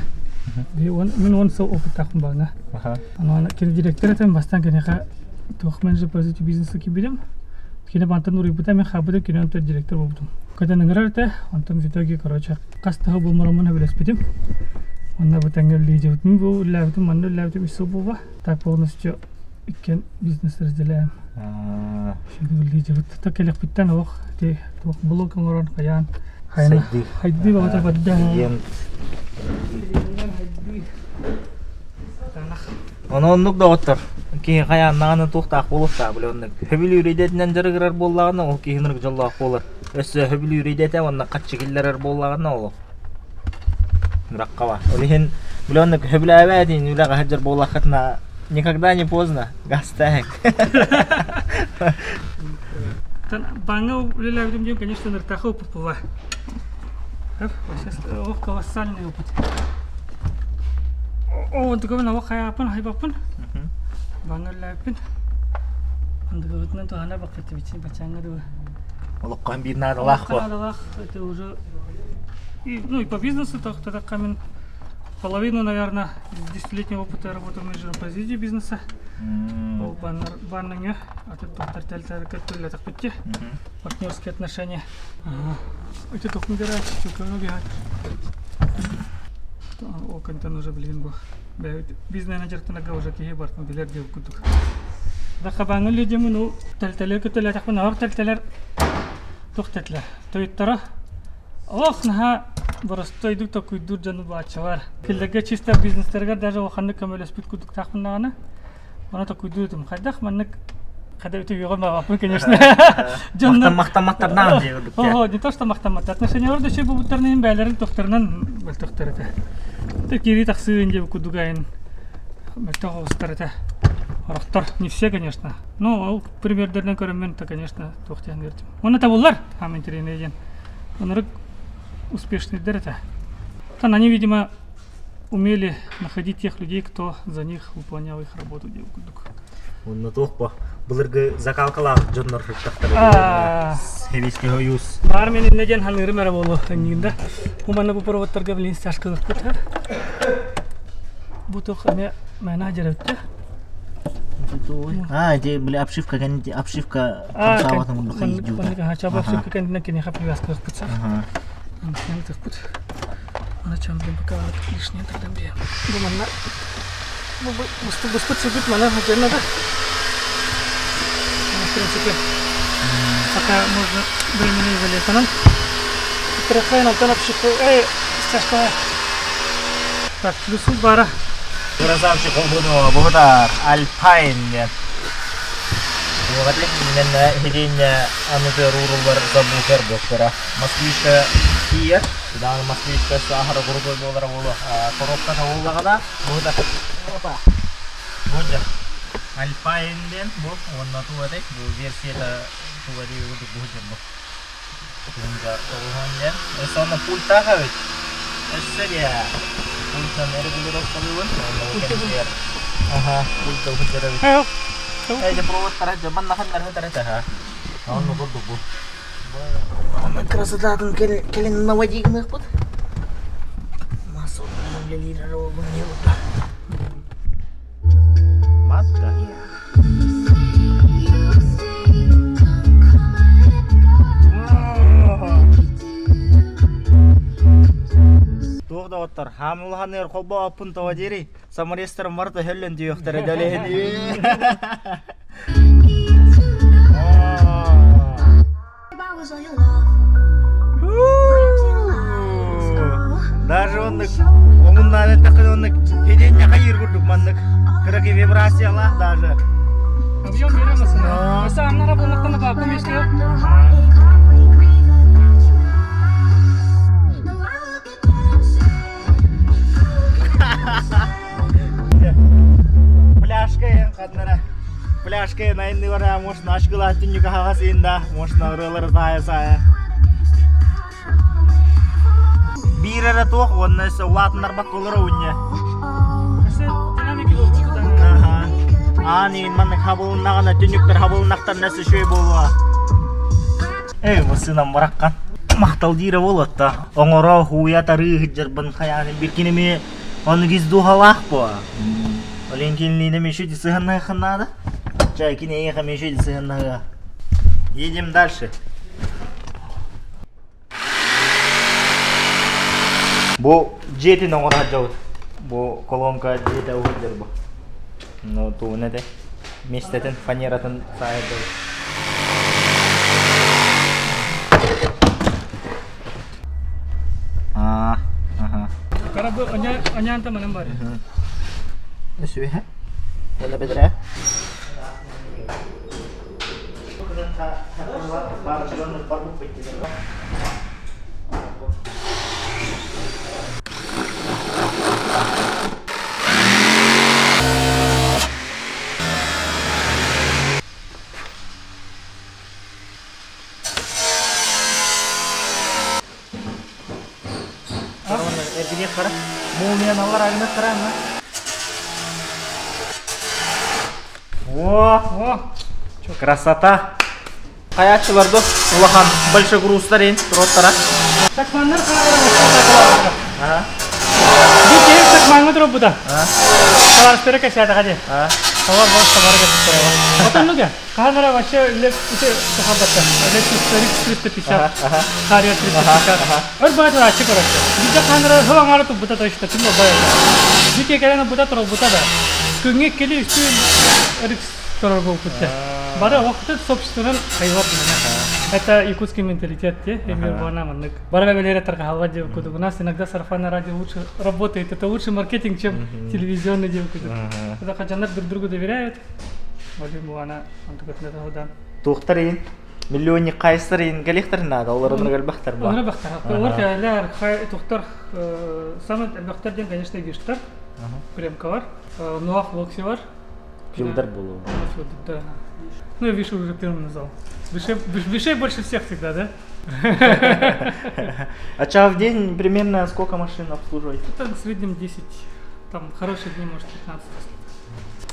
Би он мен он сыл опыттахым баңа. Анан кини директор этем бастан киниха туох менеджер по развитию бизнеса кибирем. Кини бантан урыйбыта мен хабыта кини онтон директор болдум. Когда нгерерте, онтон в итоге, короче, кастахы булмарамын билеспитим. Онна бутангер лижи бутум бу ләбитим манны ләбитим ису буба. Так полностью иккен бизнес разделяем. Шүгүр лижи бут. Так келек биттен ох, ти туох блог оңорон хаян. Хайна. Сайды. Хайды бабата бадда. Клиент. Оны оннук доҕоттор. Киһи хайааннаҕына туохтаах буолуохтаах билэ оннук. Хөбүлүүр идэтинэн дьарыгырар буоллаҕына ол киһи дьоллоох буолар. Өссө хөбүлүүр идэтэ уонна хаччы киллэрэр буоллаҕына ол. Нураккаба. Ол иһин билэ оннук хөбүлээбээтин үлэҕэ сылдьар буоллаххытына никогда не поздно. Гастаах. Баңа үлеләбитим диэн, конечно, ныртахы опыт була. Сейчас ох колоссальный опыт. О, онтугабын ава хайапын, хайбаппын. Баңа үлеләбиппин. Онтугабытынан туһана баккыты бичин бачаңа дуа. Олоххо биир наадалаах бу. Наадалаах, это уже и, ну и по бизнесу так тогда камен половину, наверное, из десятилетнего опыта работы менеджером по развитию бизнеса. Ол баннер банныҥа атын туохтар тэлтэр көттүллэтэх партнерские отношения. Эти тохун гараж, чуканы бихат. Ол контент уже билген бу. Бизнес-менеджер уже киһи бартын билер дип курдук. Да хабаңы лидемин ну тэлтэлер көтөлөтөхпүн ор тэлтэлер тух тэтилер. Тойуттара Ох, наһаа боростойдук токуйдуур дьону бааччылар. Киллэргэ чисто бизнестеригэр даже улаханнык көмөлөспүт курдуктаахпын Оны токуйдуур этим. Хайдах маннык Когда это юга мавапын, конечно. Дьоннор махтамматтарнаан дии курдук. Ого, не то что махтаммат. Отношениялар да чөй бубуттарынан бээлэрин тохторунан мөлтөхтөр этэ. Те кири тахсыын диэбит курдук айын мөлтөх оҕустар этэ. Орохтор, не все, конечно. Ну, ол примердеринэн көрөммүн, то, конечно, туох диэн бердим. Уонна табыллар, хаамын тиреней диэн. Онору успешныйдар это. Там они, видимо, умели находить тех людей, кто за них выполнял их работу диэн курдук. Онно туох бо былыргы закалкалаах дьоннор сыттахтара Сэбиэскэй Союз. Баар мен инне диэн ханыырым эрэ буолуо анньыында. Бу манна бу проводтарга билин стяжкалыхпыт. Бу туох эмиэ мээнэ дьэрэбиттэ. А, эти были обшивка, обшивка хамсаабатын курдук хайдьуута. Чаба обшивка кэннинэн киниэхэ привязкалыхпыт. Тыхпыт. Ана чем блин пока лишнее тогда бе. Бу манна бу бу сыгыт мана хажар надо. В принципе, пока можно временно изолентанан. Трахайн алтан обшивка, эй, стяжка. Так, плюсу бара. Красавчик холбуну буһутар Альпайн диэн. Туоҕатлик иннэнэ хидииннэ анытыар ууруллар забуутар буоктара. Москвичка тиийэр. Даҕаны москвичка саахара крутой буолара буолуо. Коробка табыллаҕына буһута. Опа. Бу дьэ. Альпайн диэн бу уонна туга бу версията туга дии курдук буһу бу. Тунга тоҕуһун диэн. Өссө онно пультаах эбит. Өссө диэ. Пультан регулировкалыыбын. Онно бу кэмигэр. Аха, пульта уһуджар эбит. Эйде провод тараджа маннахан нархы таха. Онно курдук бу. Красотатын кэлин наводигыныхпыт. Масса үлелиир олун не Матта. Туох доҕоттор, хаамылаһаныар холбооппун тоҕо диэри, саморезтар марта хөллөн түйүөхтэрэ дэлэһини. Даже оннук омуннаан эттэххинэ оннук хидиэнньэ хайыыр курдук маннык кыракый вибрациялаах даже. Объем беремесин. Mesela аннара булмактан да көмешке. Пляжка эн хатнара. Пляжка эн айынны бара, может, ашкыла түннүк хаҕас да, может, ырылар сая сая. Биир эрэ туох уонна өссө улаатыннарбакка олоро унньа. Аан иин маннык хабылыннаҕына түннүктэр хабылыннахтарына өссө үчүгэй буолуо. Эй, массыынам бараххан. Махтал диирэ буолуотта. Оҥоро, хууйа тарыы сылдьарбын хайаан бир киними оннук ис дууһалаах буо. Олен кинилиинэ мешү сыһаннаһыаххын наада. Чай, кини эйиэхэ мешү сыһаннаһыа. Едем дальше. Бу дьиэтин оҥоро сылдьабыт. Бу колонка дьиэтэ уһуллар бу. Ну, тугун этэ? Миэстэтин, фанератын саайдыбыт. А, ага. Кара бу аняанта манан бар. Өсүһэ. Эла бедре. Эргиниэх хара. Молниян алар агынах хара ма. О, О, красота. Хаячыларды улахан большой грузтар ен туроттара. Сакманнар хаалар. Ага. Бу киһи сакмаҥҥа туруорбута. А. Табаарыстара кэпсээтэҕэ дии. А. Товар бар, товар кэлбиттэр. Потом ну-ка, камера вообще лет Лексус 350, Харриер 350. Өр баатыр ачы короче. Биде камера хыл аңары тубута точно, ким болбай. Бите келен бута турал бута да. Күнгө кели үстү RX турар болуп. Бары вакыты собственным хайвар. Это якутский менталитет, те, эмир буана маннык. Бары бәлере тарга халва деп куду. У нас иногда сарафанное радио лучше работает. Это лучше маркетинг, чем телевизионный деп куду. Когда хаджандар друг другу доверяют. Валим буана, он такой да. Туохтар иин миллионник хайстар иин галихтар наада олар онор элбэхтэр Онор бахтар. Олар кэлэр хай тухтар самый бахтар ден, конечно, виштар. Премка бар. Нуах Локси бар. Филдер болу. Да. Ну, я Вишу уже первым назвал. Вишей больше всех всегда, да? А ча в день примерно сколько машин обслуживаете? Это в среднем 10, там хорошие дни, может, 15.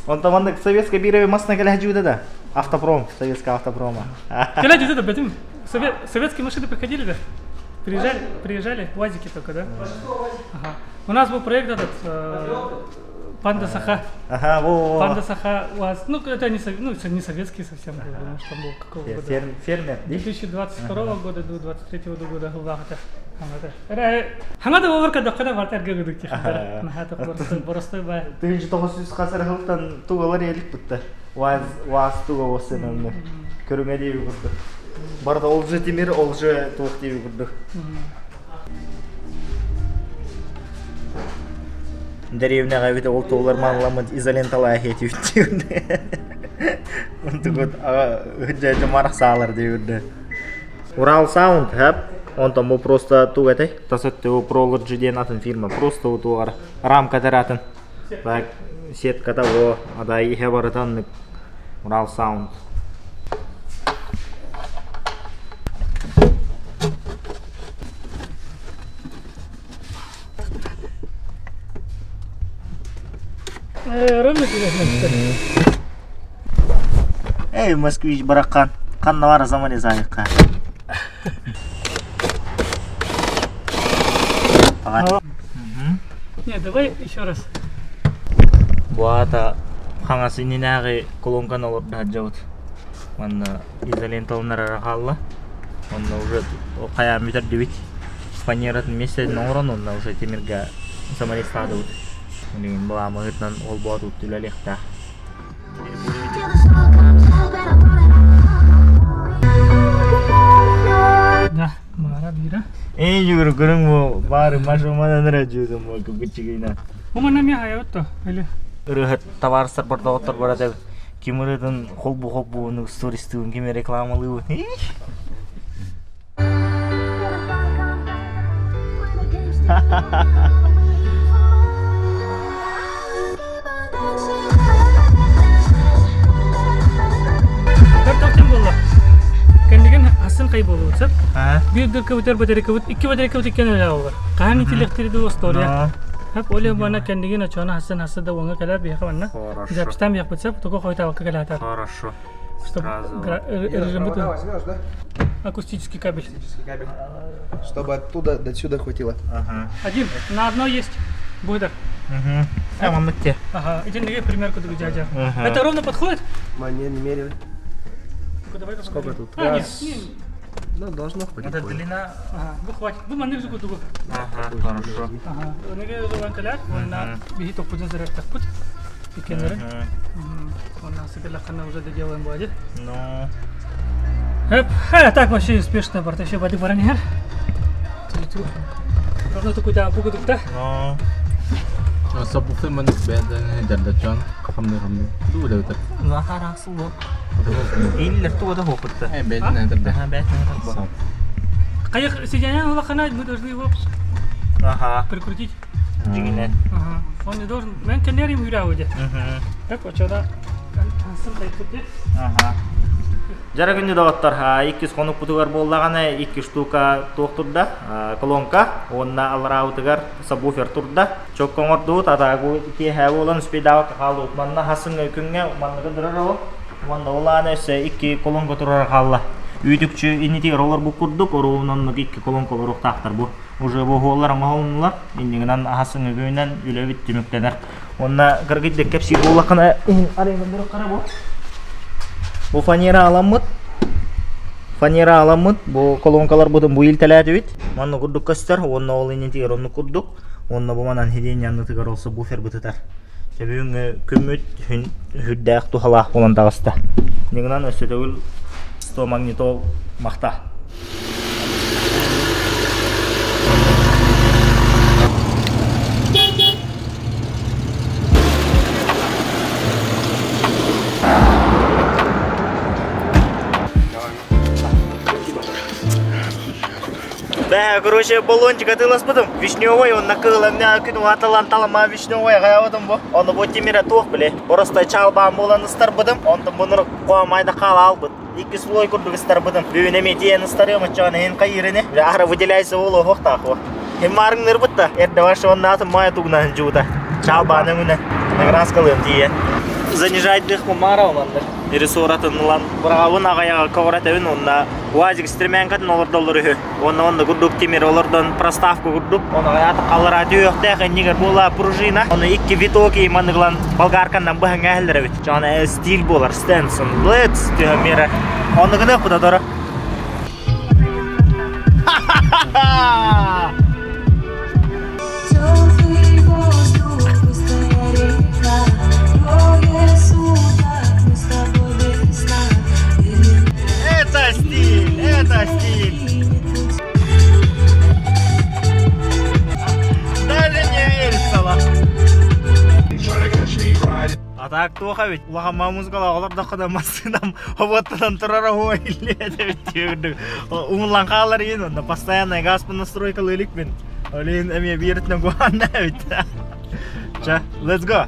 Он там он советская бирове масна кэлэ да? Автопром, советская автопрома. Кэлэ да, бэтим. Советские машины приходили, да? Приезжали, приезжали, УАЗики только, да? Ага. У нас был проект этот, Панда Саха. Ага, во. Панда Саха УАЗ. Ну, это не, ну, не советский совсем был, потому что там был какого года? Фермер. 2022 года до 2023 года Хулахата. Хангада оверка доккана бартар гөгүдүк тихтер. Нахата боростой бай. Тыгынчы тоғыз қасыр хылтан тугалар елик бутта. УАЗ, УАЗ туга болсын онны. Көрүңө дейби курду. Барда ол же темир, ол же туох дейби курду. Деревняга бит ол туолар манламыт изолентала хетип тиүнде. Онтугут ага жа марак саалар дейбирде. Урал Саунд хэп. Он там просто тугаты. Тасатты Prology диэн атын фирма. Просто утугар рамка таратын. Так сетка того, ада ихе барытан Урал Саунд. Эй, москвич баракан. Канна заман изайыкка. Нет, давай еще раз. Буата хаңасы нинагы колонканы алып жабыт. Манна изоленталынар халла. Онна уже кая метр дебит. Фанератын месте оңрон, онна уже темирге самаристады. Мин була мыгытнан ол буат уттүлелехта. Да, мара бира. Эй, жүгүр көрүң бу баары машуманан ра жүзүм бу күчүгүнө. Бу мана ми хаятто или Ырыхат товарыстар бар доктор бар деп ким ырыдын холбу холбу стористуун ким рекламалыы. Тоқтен болла. Кендеген асын кай болу сеп. Бир дыркы бутер батарейка бут, икки батарейка бут иккен эле бар. Кааны телектриди история. Хап оле бана кендеген ачана хасын хасы да оңа келер бияка банна. Запистан бияк бутсеп, только койта вакка келатар. Хорошо. Чтобы режим бут. Возьмешь, да? Акустический кабель. Акустический кабель. Чтобы оттуда до сюда хватило. Ага. Один на одно есть. Будет. Угу. А он где? Ага. Иди на примерку дядя. Это ровно подходит? Мы не мерили. Давай, Сколько тут? А, Раз. нет, нет. Ну, должно хватить. Это длина. Ага, ну хватит. Бу маныр жуку дугу. Ага, хорошо. Ага. Неге жуган калар, онна бихи токпудун заряд такпут. Икенери. Онна сыгылакана уже доделаем будет. Ну. Эп, так вообще успешно, барта еще бады баранер. Ровно такой да, бугу да. Ну. Сабуфы маннык бэдэн дардачан хамны хамны. Дуу да. Лахарасулу. Иллер туга хопутта. Э бэдэн дардэ. Ага, бэдэн. Кайык сиденье лахана, мы должны его Ага. прикрутить. Жигине. Ага. Он не должен. Мен кенерим юрауде. Угу. Так, вот сюда. Ага. Жара күндү доғыттар, 200 конук бутугар боллаганы 2 штука туох турда, колонка, онна алраутыгар сабвуфер турда. Чок коңорду, татагу ки болан спидава калды. Манна хасын күнгө манныгы дурар ол. Манна оланы өсө 2 колонка турар калла. Үйдүкчү инити роллар бу курдук, оруунан 2 колонка лор тактар бу. Уже бу холлар оңолнулар, иннигинен хасын күнөн үлөбүт түмүктенер. Онна кыргыйдык кэпсиир буоллаххына иһин арыйан хара бу. Бу фанера аламмыт. Фанера аламмыт. Бу колонкаларбытын бу илтэлээтибит. Манна курдук көстөр. Уонна ол иннитигэр оннук курдук. Уонна бу манан сидиэнньэ аннытыгар ол субвуфер бытытар. Бүгүҥҥү күммүт сүрдээх туһалаах буолан таҕыста. Ньыгынан өссө төгүл 100 магнитол махта. Да, короче, баллончик атыыласпытым. Вишневой, онно кыылаҥна күн уһатылан талама вишневой аҕайабытым бу. Ону бу тимирэ туох биле. Просто чалбаан буолан ыстарбытым. Онтон бунур куамайда хаала албыт. Икки слой курдук ыстарбытым. Бүгүн эмиэ тиийэн ыстарыам оччоҕуна иһин хайыырыны. Аһара выделяйся буолуохтаах бу. Хим маарыҥнырбыт да, эрдэ ваш оннаатын маайа тугунан жуута. Чалбаан өҥүнэ. Награскалыам тиийэн. Занижайдых мара оландар. Ресуратын ылан быраҕабын аҕайаҕа көҕүрэтэбин уонна УАЗик стремянкатын олордоллор үһү. Уонна онно курдук тимир олордон проставка курдук. Оны аята халлара түһүөхтээх иннигэр буола пружина. Оны икки виток манныгылан болгарканнан быһан ээһэллэр эбит. Чоҕон стиль буолар Стенсон. Let's түһэн мера. Онну гыныах куда дора. Теплый воздух, быстрая река, Трое суток мы с тобой без сна. Это стиль, это стиль. Даже не верится. А так туох эбит улахан музыкалаах олордоххо массыынам хобуоттанан турара уо иллиэ эбит диэбит умуллан хаалар иин онно постоянно газпын настройкалыы иликпин ол иһин эмиэ бииритинэн куһаанна эбит ча let's go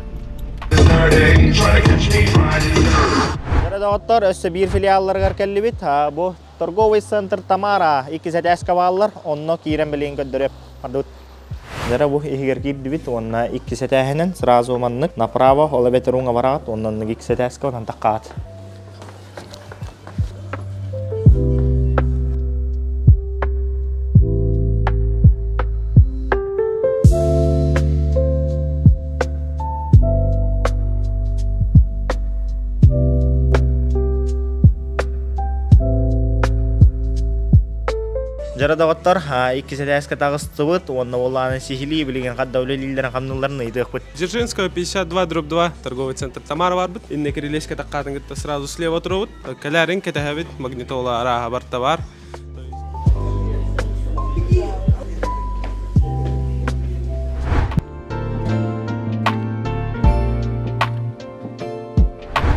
Доҕоттор, өссө биир филиалларыгар кэллибит. Бу торговый центр Тамара иккис этээскэ бааллар. Онно киирэн билигин көрдөрүөм. Мардыбыт. Дьэ бу иһигэр киирдибит уонна иккис этээһинэн сразу маннык направо ол эбэтэр уҥа бараҕыт уонна оннук иккис этээскэ онон таххаат. Дьара доҕоттор, иккис этээскэ таҕыстыбыт уонна уоллааны сиһилии билигин хадда үлэлииллэрин хамныылларын ыйытыахпыт. Дзержинского 52 дробь 2 торговый центр Тамара барбыт. Инне кирилиэскэ таккаатын кытта сразу слева туруобут. Кэлээрин кэтэһэбит, магнитола арааһа барта бар.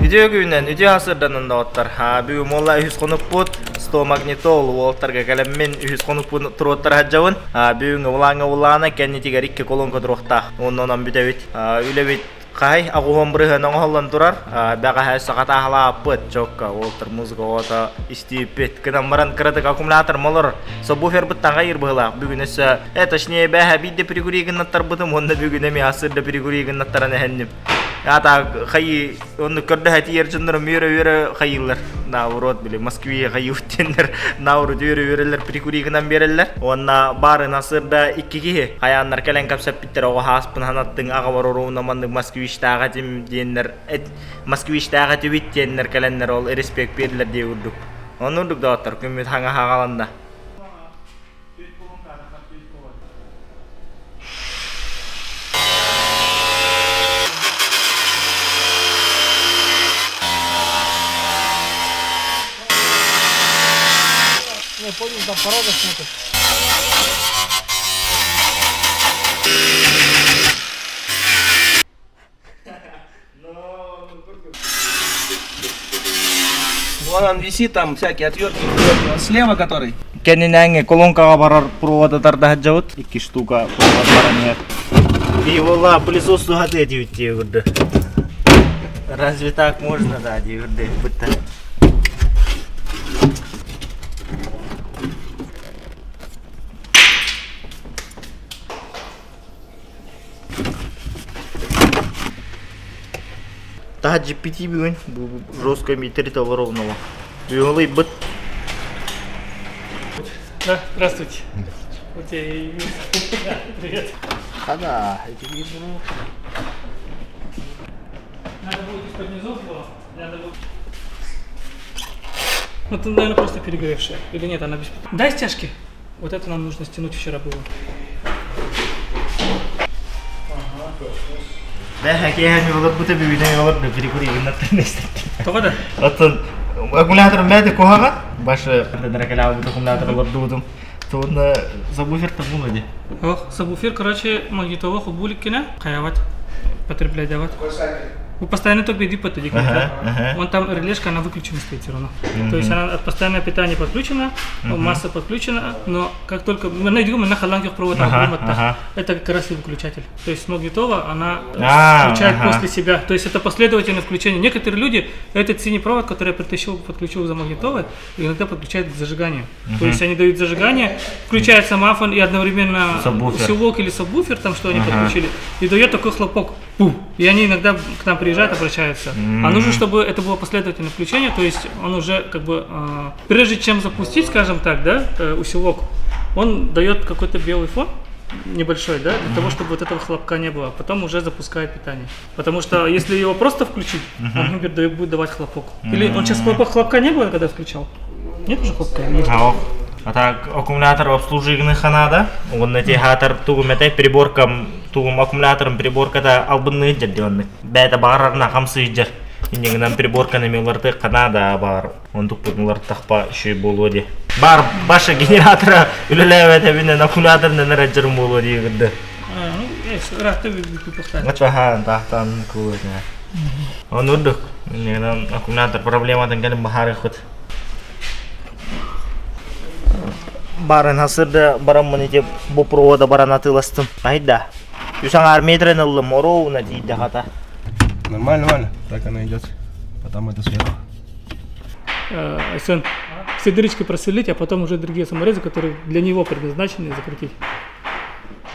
Үтүө күнүнэн, үтүө сырданан доҕоттор. Бүгүн буолла үһүс хонукпут, 100 магнитол уолтарга кэлэммин үһүс хонукпун туруоттар сылдьабын. Бүгүҥҥү улааҥҥа улаана кэннитигэр икки колонка туруохтаах. Оннунан бүтэбит. Үлэбит хай аҕуһун бырыһыан оҥоһуллан турар. Бэҕэһээ сахатааһалааппыт чокка уолтар музыка оҕото истииппит. Гынан баран кыратык аккумулятор молор. Сабвуфербыт таҥа быһылаах. Бүгүн өссө, точнее бэһэ биирдэ прикури гыннаттарбытым уонна бүгүн эмиэ асырда прикури гыннаттаран эһэнним. Ата хайы онну көрдөһө тиийэр дьоннорум үөрэ-үөрэ хайыыллар. Наоборот, били Москве хайыыбыт диэннэр наоборот үөрэ-үөрэллэр прикури гынан биэрэллэр. Уонна баарын асырда икки киһи хайааннар кэлэн кэпсэппиттэр оҕо хааспын ханаттыҥ аҕабар оруобуна маннык москвичтаах этим диэннэр москвичтаах этибит диэннэр кэлэннэр ол респект биэрдилэр дии курдук. Оннук курдук доҕоттор күммүт хаҥа хаҕаланна. Не, понял, там порода смотрит. Вон он висит, там всякие отвертки, он слева который. Кэннинээҥҥи колонкаҕа барар провода тарда сылдьабыт. Икки штука провод баран иһэр. И вола пылесос туһаты этибит диэбирди. Разве так можно, да, диэбирди бытта. Таһа GPT бүгүн бу жестко митри ровного. Бүгүн быт. Да, здравствуйте. Вот я и... Да, привет. Хада, эти внизу было. Надо было. Ну, ты, наверное, просто перегоревшая. Или нет, она без... Дай стяжки. Вот это нам нужно стянуть вчера было. Тоҕо да? Оттон аккумулятор бэйэтэ куһаҕан. Башы аккумулятор олордубутум. Туонна сабвуфер табуна ди. Ох, сабвуфер, короче, магнитола хубуликкина хаяват потреблять. Ну, постоянно ток беди подойди. Он там релешка, она выключена стоит все равно. То есть она от постоянного питания подключена, масса подключена, но как только мы найдем на халанках провод, это как раз и выключатель. То есть магнитола, она включает после себя. То есть это последовательное включение. Некоторые люди этот синий провод, который я притащил, подключил за магнитолой, иногда подключают к зажиганию. То есть они дают зажигание, включается мафон и одновременно усилок или сабвуфер, там что они подключили, и дает такой хлопок. Пум. И они иногда к нам приезжают, обращаются. А нужно, чтобы это было последовательное включение, то есть он уже как бы, прежде чем запустить, скажем так, да, усилок, он дает какой-то белый фон небольшой, да, для того, чтобы вот этого хлопка не было. Потом уже запускает питание. Потому что если его просто включить, он, например, будет давать хлопок. Или он сейчас хлопка не было, когда включал? Нет уже хлопка? А так аккумулятор обслуживания ханада, он на театр тугум это приборкам тугум аккумулятором приборкада албынны жер бәйті барарына хамсы жер. Инегінен приборканы меларты канада бар. Он туппутнулар тахпа шүй болу де. Бар башы генератора үлеләбәт әбинен аккумуляторын нәрәт жерім болу де кірді. Ну, ратты бүпіқтан. Ачахан тахтан куытна. Он урдук. Инегінен аккумулятор проблемадан кәлім бахары құт. Барын hasırda бараммын ете бу провода баран атыластым. Айда. Юсан арметрен ыллым, ровно дейді хата. Нормально, нормально. Так она идет. Потом это сверху. Айсен, все дырочки просверлить, а потом уже другие саморезы, которые для него предназначены, закрутить.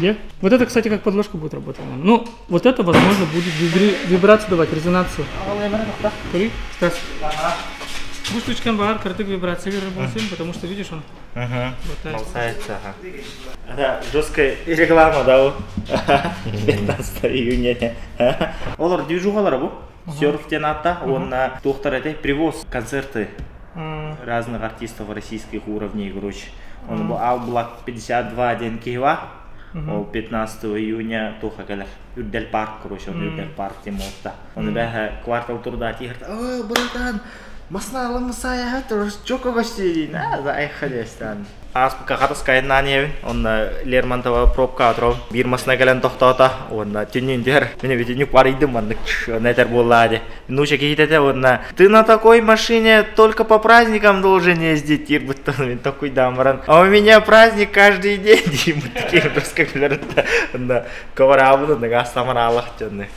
Где? Вот это, кстати, как подложка будет работать. Ну, вот это, возможно, будет вибрацию давать, резонацию. Стас. Штучкам бар, картык вибрации работаем, потому что, видишь, он болтается. Это жесткая реклама, да? 15 июня. Олар движухалар бу. Серфтен атта, он на доктор это привоз концерты разных артистов российских уровней, короче. Он был All Black 52 день Киева. Ол 15 июня туха келер. Үрдел парк, короче, он Үрдел парк темолта. Он бәһә квартал турда тихерт. О, братан, Масна аламысая, чоко гостей, на, заехали. Аспыка хатаскайын наневин, он Лермонтова пробка атров, бир масна кэлэн тохтоото, он түннүн түһэр, мен бүтүнүк бар идым, маннык нетер буолла Ну, киһитете, он ты на такой машине только по праздникам должен ездить, тир будто мен такой дамаран. А у меня праздник каждый день, дейм, такие просто как коварабын, гастамар алах төнне.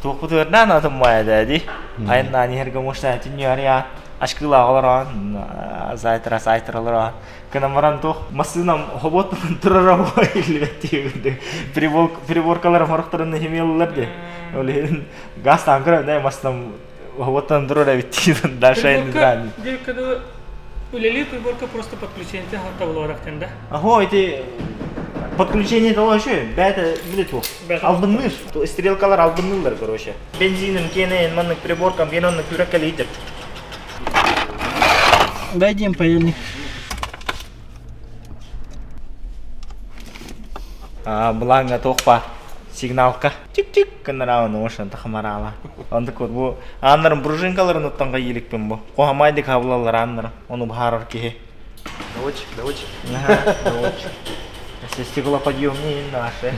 Туохпутугар наатым майда ди. Айын нихерге мошна түннү ария ашкыла олорон, зайтра сайтра олорон. Кынамаран туох масынам хобот турара или приборкалар морохторун хемеллер де. Олин газ танкра не масынам хоботтан турара битти дальше айын драни. Үлели приборка просто подключение тавларахтен, да? Ага, эти подключение того еще, бәті билет бу. Албынныр. Стрелкалар албыннылар, короче. Бензином кенен, маннык приборкам, кенен күрәккәле идер. Дайдем паяльник. А, буланга тохпа сигналка. Тик-тик кынырауны ошон тахмарала. Онды көр бу аннарын пружинкаларын оттанга еликпен бу. Кохамайды кабылалар аннары. Оны бахарар кихи. Доводчик, доводчик. Ага, доводчик. Стеклоподъемные наши.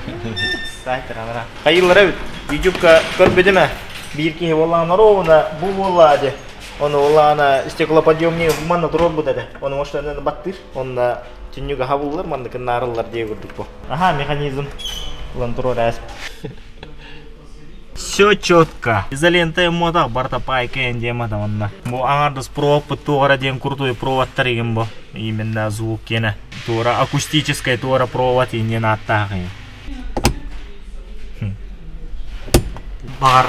Сайтер ара. Хайыллар бит. Ютубка көрбедеме. Бир кихи боллан ровно бу боллади. Оны олана стеклоподъемные манна турор бу деди. Оны ошондон баттыр. Онда түннүгө хабыллар, мандыкын нарыллар дие көрдүк бу. Ага, механизм. Улан турор әс. Все четко. Изолента мота барта пайка эндема там онна. Бу аңардыс провод тугара ден крутой проводтар деген бу. Именно звук кене. Тура акустическая тура провод и не наттагы. Бар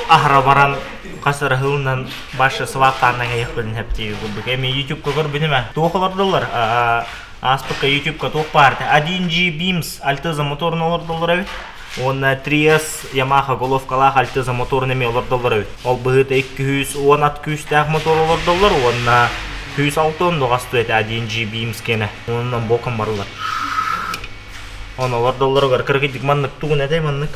ахра баран касыр хылынан башы сыбактарынан яхпын хепти губык. Эми YouTube-ка көрбүнүмө. Туохолордулар. Аспыкка YouTube-ка туох бар. 1G Beams альтеза моторун олордулар эбит. Уонна 3S Yamaha головкалаах Altezza моторун эмиэ олордоллор эбит. Ол быһыыта 210 ат күүстээх мотор олордоллор уонна 106 дуҕастуу этэ 1G Beams киэнэ. Онон боком барылар. Оны олордоллоругар кыргыйдык маннык тугун этэй маннык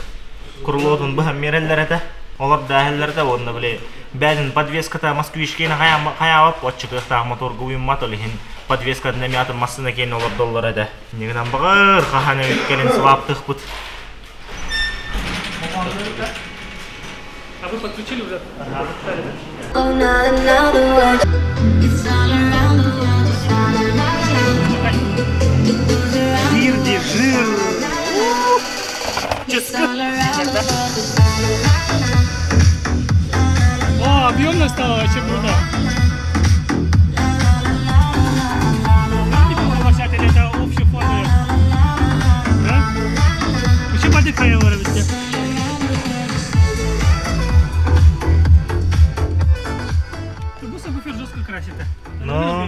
крылотун быһан биэрэллэр этэ. Олор дааһэллэр этэ уонна били бэйэтин подвеската москвичкиэнэ хайаабап оччо кыахтаах моторга уйуммат ол иһин подвескатын эмиэ атын массыына киэнэ олордоллор этэ. Иннигинэн баҕар хаһан эбит кэлин сваптыхпыт. А вы подключили уже? Oh, not another word. It's all around the world. It's all around. It goes around. Жирди, жир. It's all around the world. It's all around. О, объемно стало вообще круто. Типа поглощатель, это общий фон. Да? Еще подыхай вырвете. Буфер жестко красит. Но.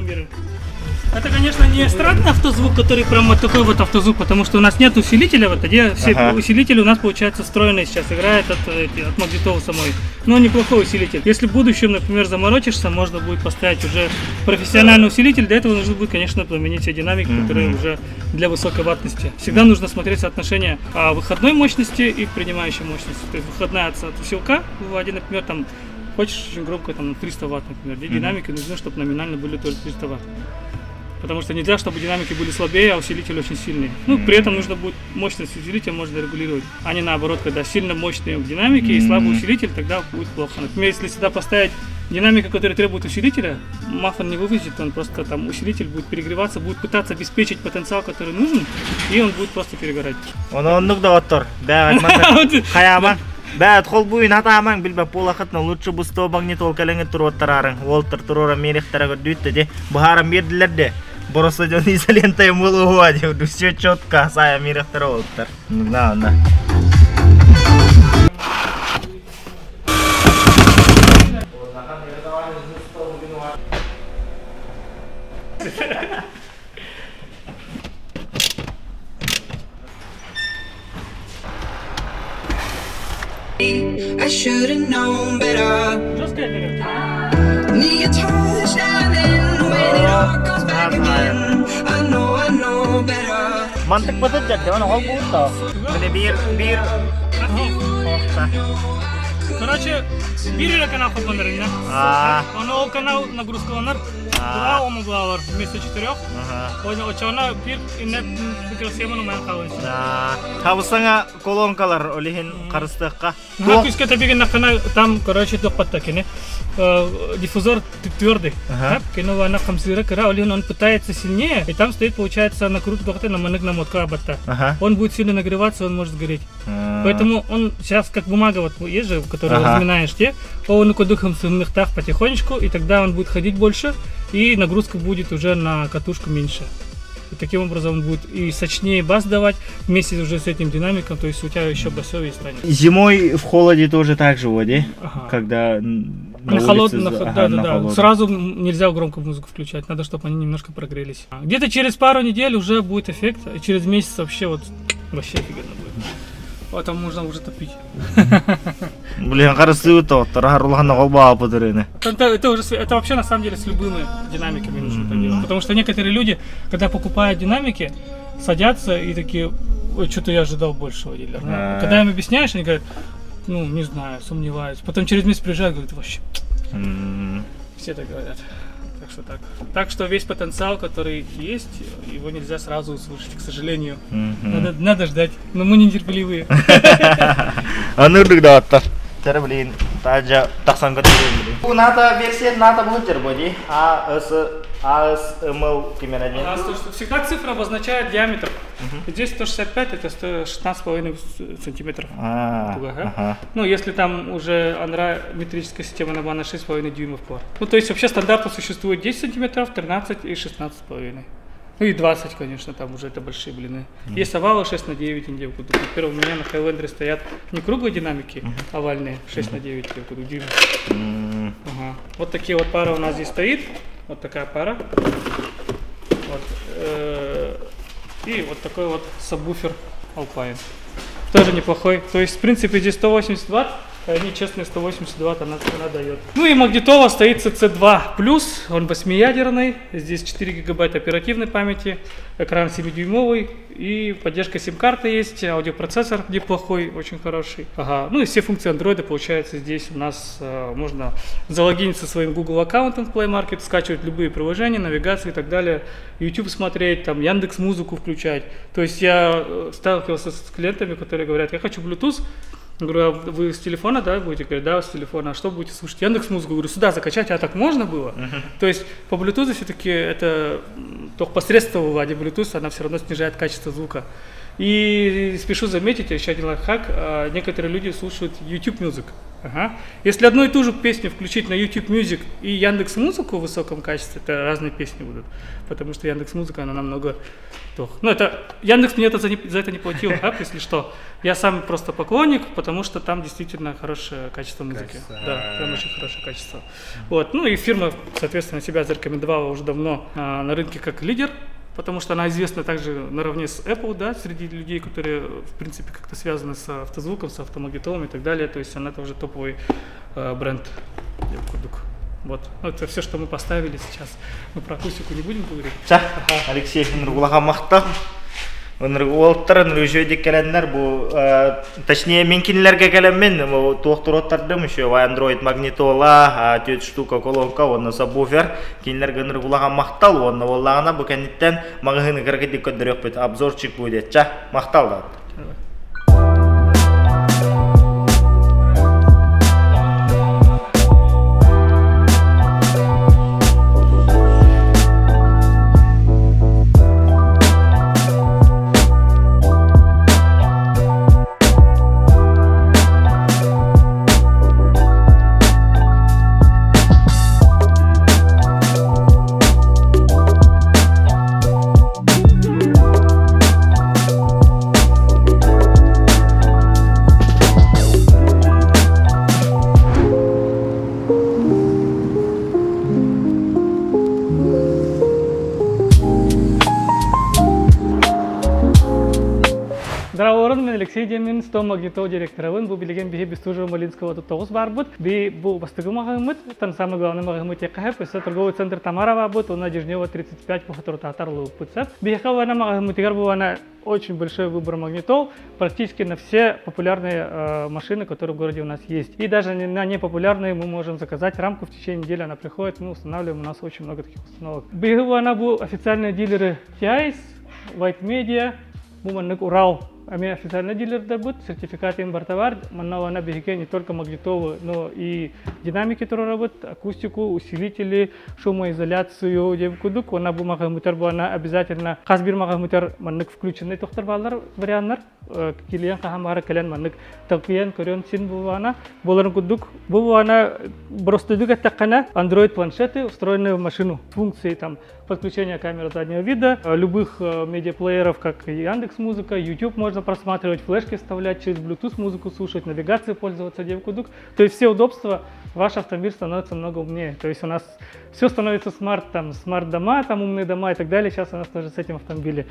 Это, конечно, не эстрадный автозвук, который прям вот такой вот автозвук, потому что у нас нет усилителя, вот где все усилители у нас, получается, встроенные сейчас, играет от магнитолы самой. Но неплохой усилитель. Если в будущем, например, заморочишься, можно будет поставить уже профессиональный усилитель. Для этого нужно будет, конечно, поменять все динамики, которые уже для высокой ваттности. Всегда нужно смотреть соотношение выходной мощности и принимающей мощности. То есть выходная от усилка, выводи, например, там, хочешь очень громко, там, 300 ватт, например, где динамики нужны, чтобы номинально были тоже 300 ватт. Потому что нельзя, чтобы динамики были слабее, а усилитель очень сильный. Ну, при этом нужно будет мощность усилителя можно регулировать, а не наоборот, когда сильно мощные динамики и слабый усилитель, тогда будет плохо. Например, если сюда поставить динамика, который требует усилителя, мафон не вывезет, он просто там усилитель будет перегреваться, будет пытаться обеспечить потенциал, который нужен, и он будет просто перегорать. Оннук доҕоттор. Бэҕэт хайаамаҥ. Бэт холбуйун атаамаҥ билбэт буолахытына лучше бу 100 магнитол кэлэҥҥит туруоттараарыҥ. Уолтар туруора миэриэхтэрэ көрдүүттэ де. Быһааран биэрдилэр де. Просто дьон изолентой буолуо диэ. Все четко сая миэриэхтэрэ уолаттар. На, на. I should've known better. Жесткая берет. Need your touch now and then when it all comes back again. I know better. Мантык бытыт дьэ, оны холбуутта. Били биир биир охта. Короче, биир эрэ канал холбонор да? А, Он ол канал нагрузкаланар. Два ома булалар вместо четырех. Очона биир инне микросхеманы умайан хаалар. Да. Табысаңа колонкалар ол иһин харыстыахха. Ну, күүскэ тэбигин там, короче, тохпатта кини. Диффузор твердый. Кини она хамсыыра кыра, он пытается сильнее, и там стоит, получается, накрутка на манык намотка абатта. Он будет сильно нагреваться, он может сгореть. Поэтому он сейчас как бумага, вот есть же, которую разминаешь, те, он духом мехтах потихонечку, и тогда он будет ходить больше, и нагрузка будет уже на катушку меньше. И таким образом он будет и сочнее бас давать вместе уже с этим динамиком, то есть у тебя еще басовее станет. Зимой в холоде тоже так же, вот, Ага. Когда на На улице, холодном, ага, да, на да, да. холодном. Сразу нельзя громко музыку включать, надо, чтобы они немножко прогрелись. Где-то через пару недель уже будет эффект, и через месяц вообще вот вообще офигенно будет. Потом можно уже топить. Блин, харыстыы тоттор, харулахана холбаапытыр Это уже, это вообще на самом деле с любыми динамиками нужно так делать. Потому что некоторые люди, когда покупают динамики, садятся и такие, ой, что-то я ожидал большего дилера. Когда им объясняешь, они говорят, ну, не знаю, сомневаюсь. Потом через месяц приезжают, говорят, вообще, все так говорят. Так что так. Так что весь потенциал, который есть, его нельзя сразу услышать, к сожалению. Надо ждать. Но мы нетерпеливые. Анырдык доҕоттор. Тара блин, таажа тахсан көтөрүм блин. НАТО версия НАТО будет боди. А С А С М Л примерно У нас то, что всегда цифра обозначает диаметр. Здесь 165, это 116,5 сантиметров. А, Ну, если там уже анра метрическая система на на 6,5 дюймов пар. Ну, то есть вообще стандартно существует 10 сантиметров, 13 и 16,5. Ну и 20, конечно, там уже это большие блины. Есть овалы 6 на 9 индейку. Например, у меня на Хайлендере стоят не круглые динамики, овальные, 6 на 9 дюймов. Ага. Вот такие вот пары у нас здесь стоит. Вот такая пара. Вот. И вот такой вот сабвуфер Alpine. Тоже неплохой. То есть, в принципе, здесь 180 ватт, они честные 180 ватт она дает. Ну и магнитола стоит CC2+, он 8-ядерный, здесь 4 гигабайта оперативной памяти, экран 7-дюймовый и поддержка сим-карты есть, аудиопроцессор неплохой, очень хороший. Ага. Ну и все функции Android, получается, здесь у нас можно залогиниться своим Google аккаунтом в Play Market, скачивать любые приложения, навигацию и так далее, YouTube смотреть, там Яндекс.Музыку включать. То есть я сталкивался с клиентами, которые говорят, я хочу Bluetooth. Я говорю, а вы с телефона, да, будете? Говорят, да, с телефона. А что будете слушать? Яндекс.Музыку. Говорю, сюда закачать, а так можно было? То есть по Bluetooth все-таки это только посредством а не Bluetooth, она все равно снижает качество звука. И спешу заметить, еще один лайфхак, некоторые люди слушают YouTube Music. Ага. Если одну и ту же песню включить на YouTube Music и Яндекс.Музыку в высоком качестве, это разные песни будут, потому что Яндекс.Музыка, она намного... Ну, это Яндекс мне это за это не платил, да, если что. Я сам просто поклонник, потому что там действительно хорошее качество музыки. Да, прям очень хорошее качество. Вот. Ну и фирма, соответственно, себя зарекомендовала уже давно на рынке как лидер, потому что она известна также наравне с Apple, да, среди людей, которые, в принципе, как-то связаны с автозвуком, с автомагнитолом и так далее. То есть она тоже топовый бренд. Вот. Ну, это все, что мы поставили сейчас. Мы про акустику не будем говорить. Ага. Алексей, точнее, мен кинилерге келеммен, туохтуроттардым еще Android магнитола, 4 штука колонка, онна сабвуфер, кинилерге ыныргулаха мактал, онна боллагана бу кенниттен магыһыны кыргыдык көдөрөк обзорчик будет. Ча, мактал да. Алексей Демин, 100 магнитол директорын, бу билеген биһи Бестужева Малинского тоғыз барбыт. Би бу бастыгы мағымыт, там самый главный мағымыт екахеп, өсі торговый центр Тамарова бут, он Дежнева 35 по Хатуртатарлу путсеп. Биһи вана мағымытыгар бу вана очень большой выбор магнитол, практически на все популярные машины, которые в городе у нас есть. И даже на непопулярные мы можем заказать рамку, в течение недели она приходит, мы устанавливаем, у нас очень много таких установок. Биһи вана бу официальные дилеры TIS, White Media, бу Урал. Ами официально дилер будет, сертификат им бартовар, манна биһиги не только магнитолы, но и динамики работают, акустику, усилители, шумоизоляцию, девкудук, она бу мағымытар, бу она обязательно хас бир мағымытар маннык включенный тохтар баллар варианнар, килиен кахамары келен маннык талкиен көрөн син бу ана, боларын кудук, бу ана просто дүгәт таккана Android планшеты, встроенные в машину, функции там подключения камеры заднего вида, любых медиаплееров, как Яндекс.Музыка, YouTube можно просматривать, флешки вставлять, через Bluetooth музыку слушать, навигацией пользоваться, девкудук. То есть все удобства, ваш автомобиль становится намного умнее. То есть у нас все становится smart, там, smart-дома, там умные дома и так далее. Сейчас у нас тоже с этим автомобилем.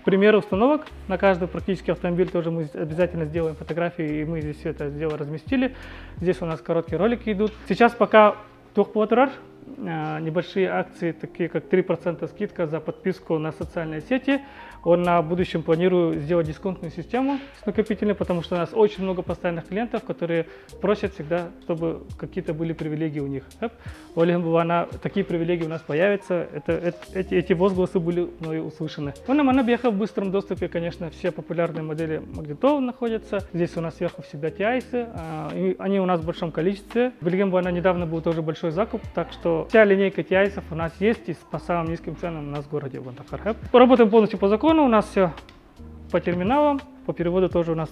Примеры установок на каждый практически автомобиль тоже мы обязательно сделаем фотографии, и мы здесь все это дело разместили. Здесь у нас короткие ролики идут. Сейчас пока тухпотрар, небольшие акции, такие как 3% скидка за подписку на социальные сети. Он на будущем планирую сделать дисконтную систему с накопительной, потому что у нас очень много постоянных клиентов, которые просят всегда, чтобы какие-то были привилегии у них. Оля, такие привилегии у нас появятся. Эти возгласы были мною услышаны. В быстром доступе, конечно, все популярные модели магнитол находятся. Здесь у нас сверху всегда TIS, они у нас в большом количестве. В Бельгембана недавно был тоже большой закуп, так что вся линейка TIS у нас есть и по самым низким ценам у нас в городе. Работаем полностью по закону, у нас все по терминалам, По переводу тоже у нас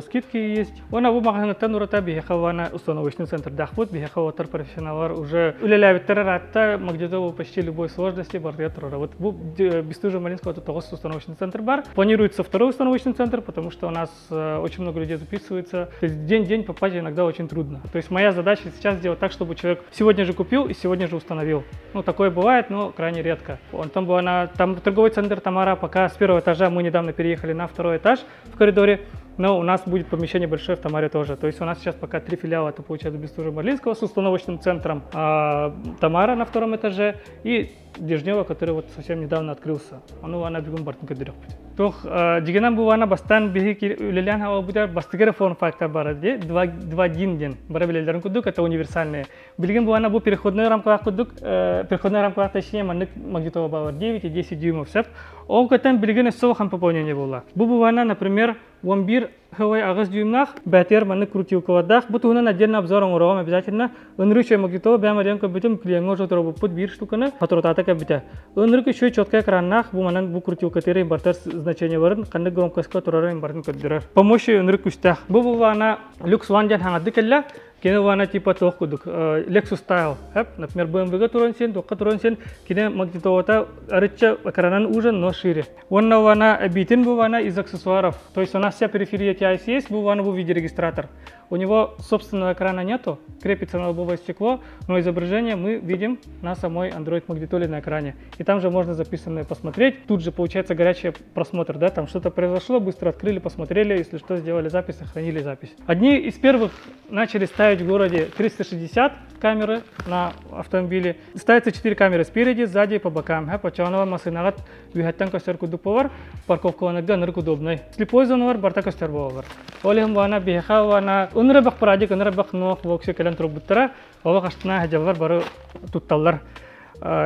скидки есть. Уонна бу маҕаһыыныттан ураты биһиэхэ уонна установочный центрдаахпыт. Биһиэхэ уоттар профессионаллар уже үлэлээбиттэр ыраатта магнитолу почти любой сложности барытыгар турар. Вот бу Бестужева-Малинского тоҕус установочный центр бар. Планируется второй установочный центр, потому что у нас очень много людей записывается. То есть день-день попасть иногда очень трудно. То есть моя задача сейчас сделать так, чтобы человек сегодня же купил и сегодня же установил. Ну, такое бывает, но крайне редко. Он там была на, там торговый центр Тамара, пока с первого этажа мы недавно переехали на второй этаж в коридоре, но у нас будет помещение большое в Тамаре тоже. То есть у нас сейчас пока три филиала, это получается Бестужева-Марлинского с установочным центром, Тамара на втором этаже и Дежнева, который вот совсем недавно открылся. Ону ана бүгүн барытын көрдөрүөхпүт. Туох дьиҥинэн бу ана бастаан биһи үлэлээн хаалбытар бастакы форм-фактор баар дии 2 DIN диэн бары билэллэрин курдук это универсальные. Билигин бу ана бу переходной рамкалаах курдук переходной рамкалаах точнее маннык магнитола баар 9 и 10 дюймов сөп. Ол көтөн билигин өссө улахан пополнение буолла. Бу бу например 11 хылай аҕыс дюймнаах бэтэр маннык крутилкалардаах. Бу туһунан отдельно обзор оҥороҕум обязательно. Ынырык үчүгэй магнитола бэйэм арыйан көрбүтүм, клиеҥҥа уже туруорбуппут биир штуканы соторутаата кэлбитэ. Ынырык үчүгэй четкай экраннаах, бу манан бу крутилкатыыр барытар значениеларын ханнык громкостька турарын барытын көрдөрөр. Помощи ынырык күүстээх. Бу буллаана Lux One диэн хаҥардыы кэллэ. Кини вана типа туох курдук Lexus Style, например, BMW-га туран син, туохха туран син, кини магнитолата арычча экранан уже, но шире. Уонна вана эбиитин бу вана из аксессуаров. То есть у нас вся периферия TIC есть, бу вана бу видеорегистратор. У него собственного экрана нету, крепится на лобовое стекло, но изображение мы видим на самой Android магнитоле на экране. И там же можно записанное посмотреть. Тут же получается горячий просмотр, да, там что-то произошло, быстро открыли, посмотрели, если что, сделали запись, сохранили запись. Одни из первых начали ставить в городе 360 камеры на автомобиле. Ставится 4 камеры спереди, сзади и по бокам. Оччоҕуна массыынаҕыт үөһэттэн көстөр курдук буолар, парковкаланарга ынырык удобный. Слепой зоналар барыта көстөр буолар. Ол иһин буана биһиэхэ уана ынырык элбэх прадик, ынырык элбэх нуох воксе кэлэн турбуттара, олох астына сылдьаллар бары тутталлар.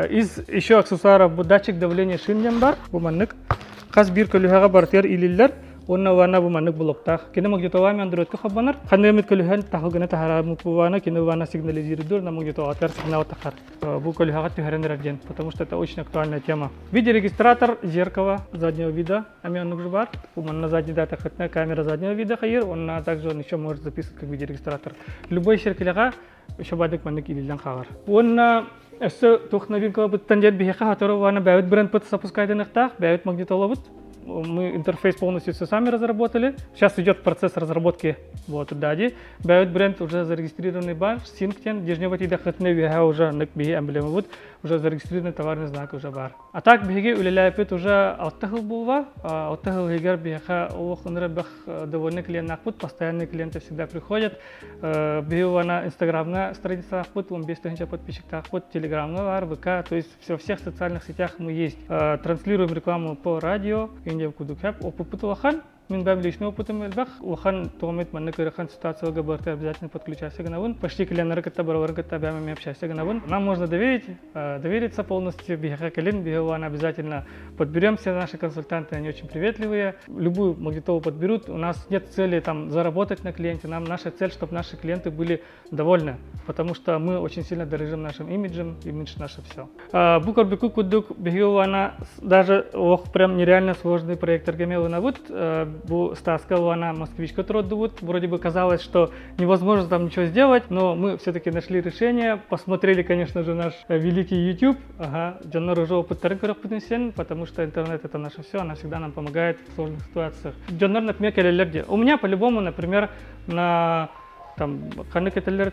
Из еще аксессуаров бу датчик давления шин диэн бар, бу маннык. Хас биир көлүөһэҕэ барытыгар иилиллэр. Уонна уана бу маннык блоктаах. Кини магнитолами андроидка холбонор. Ханнык эмит көлүөһэн таһыл гына таһаарар буоллаҕына, кини уана сигнализирует на магнитолатыгар сигнал тахар. Бу көлүөһэҕэ түһэрэн эрэр диэн, потому что это очень актуальная тема. Видеорегистратор зеркала заднего вида, эмиэ оннук же баар. Бу манна задний дата камера заднего вида хайыр, он также он еще может записывать как видеорегистратор. Любой сиэркилэҕэ еще бадык маннык иилиллэн хаалар. Уонна өссө туох новинкабыттан диэн биһиэхэ сотору уонна бэйэбит брендпыт запускайданыахтаах, бэйэбит магнитолабыт. Мы интерфейс полностью все сами разработали. Сейчас идет процесс разработки вот дади. Бэйэбит бренд уже зарегистрированный бар, Синк диэн, Дежнева тиийдэххитинэ уже биһи эмблема будет, уже зарегистрированный товарный знак уже бар. А так биһиги үлэлээбиппит уже алта сыл буолла. 6 сыл иһигэр биһиэхэ олох ынырык элбэх довольный клиеннаахпыт, постоянные клиенты всегда приходят. Биһиги уонна Инстаграмҥа страницалаахпыт, 15 тысяча подписчиктаахпыт, Телеграмҥа бар, ВК, то есть во всех социальных сетях мы есть. Транслируем рекламу по радио, Индия курдук опыт улахан. Мин бэйэм личный опытым элбэх. Улахан туох эмит маннык ыарахан ситуацияларга барыта обязательно подключайся гынабын. Почти клиеннары кытта барыларын кытта бэйэм общайся гынабын. Нам можно доверить, довериться полностью. Биһиэхэ кэлин, биһиги обязательно подберем все наши консультанты, они очень приветливые. Любую магнитолу подберут. У нас нет цели там заработать на клиенте. Нам наша цель, чтобы наши клиенты были довольны, потому что мы очень сильно дорожим нашим имиджем, имидж наше все. Бу көрбүккүт курдук биһиги даже ох, прям нереально сложный проект вот бу Стаска она москвичка туруордубут. Вроде бы казалось, что невозможно там ничего сделать, но мы все-таки нашли решение, посмотрели, конечно же, наш великий YouTube. Ага, дьоннор уже опыттарын көрөн, потому что интернет это наше все, она всегда нам помогает в сложных ситуациях. Дьоннор, например, кэлэллэр. У меня по-любому, например, на там ханнык этэллэр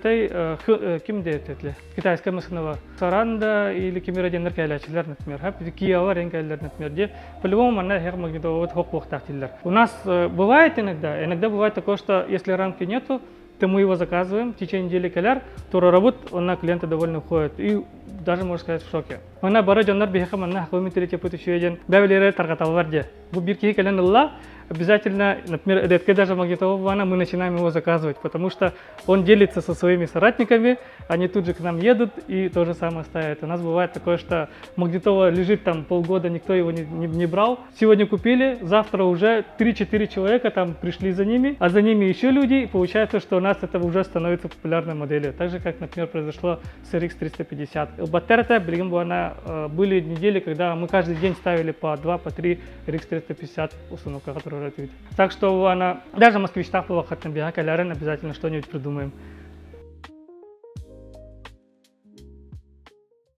ким диэтэ китайская массыына Саранда или кимира диэннэр кэлээччилэр, например, Киалар кэлэллэр, например, дии по-любому манна эһиэхэ магнитолабыт суох буолуохтаах дииллэр. У нас бывает иногда, иногда бывает такое, что если рамки нету, то мы его заказываем, в течение недели кэлэр, туруорабыт, он клиенты довольно уходят. И даже, можно сказать, в шоке. Онно бары дьоннор биһиэхэ манна хакы менталитет үчүгэй диэн бэйэлэрэ тарҕаталлар дии. Бу биир киһи кэлэн ылла, обязательно, например, редко даже магнитола мы начинаем его заказывать, потому что он делится со своими соратниками, они тут же к нам едут и то же самое ставят. У нас бывает такое, что магнитола лежит там полгода, никто его не брал. Сегодня купили, завтра уже 3-4 человека там пришли за ними, а за ними еще люди, и получается, что у нас это уже становится популярной моделью. Так же, как, например, произошло с RX 350. Ылбаттар этэ, билигин буоллаҕына были недели, когда мы каждый день ставили по 2, по 3 RX 350 установкаҕа туруорар этибит. Так что она даже москвичтаах буолаххаттан биһиэхэ кэлээрин, обязательно что-нибудь придумаем.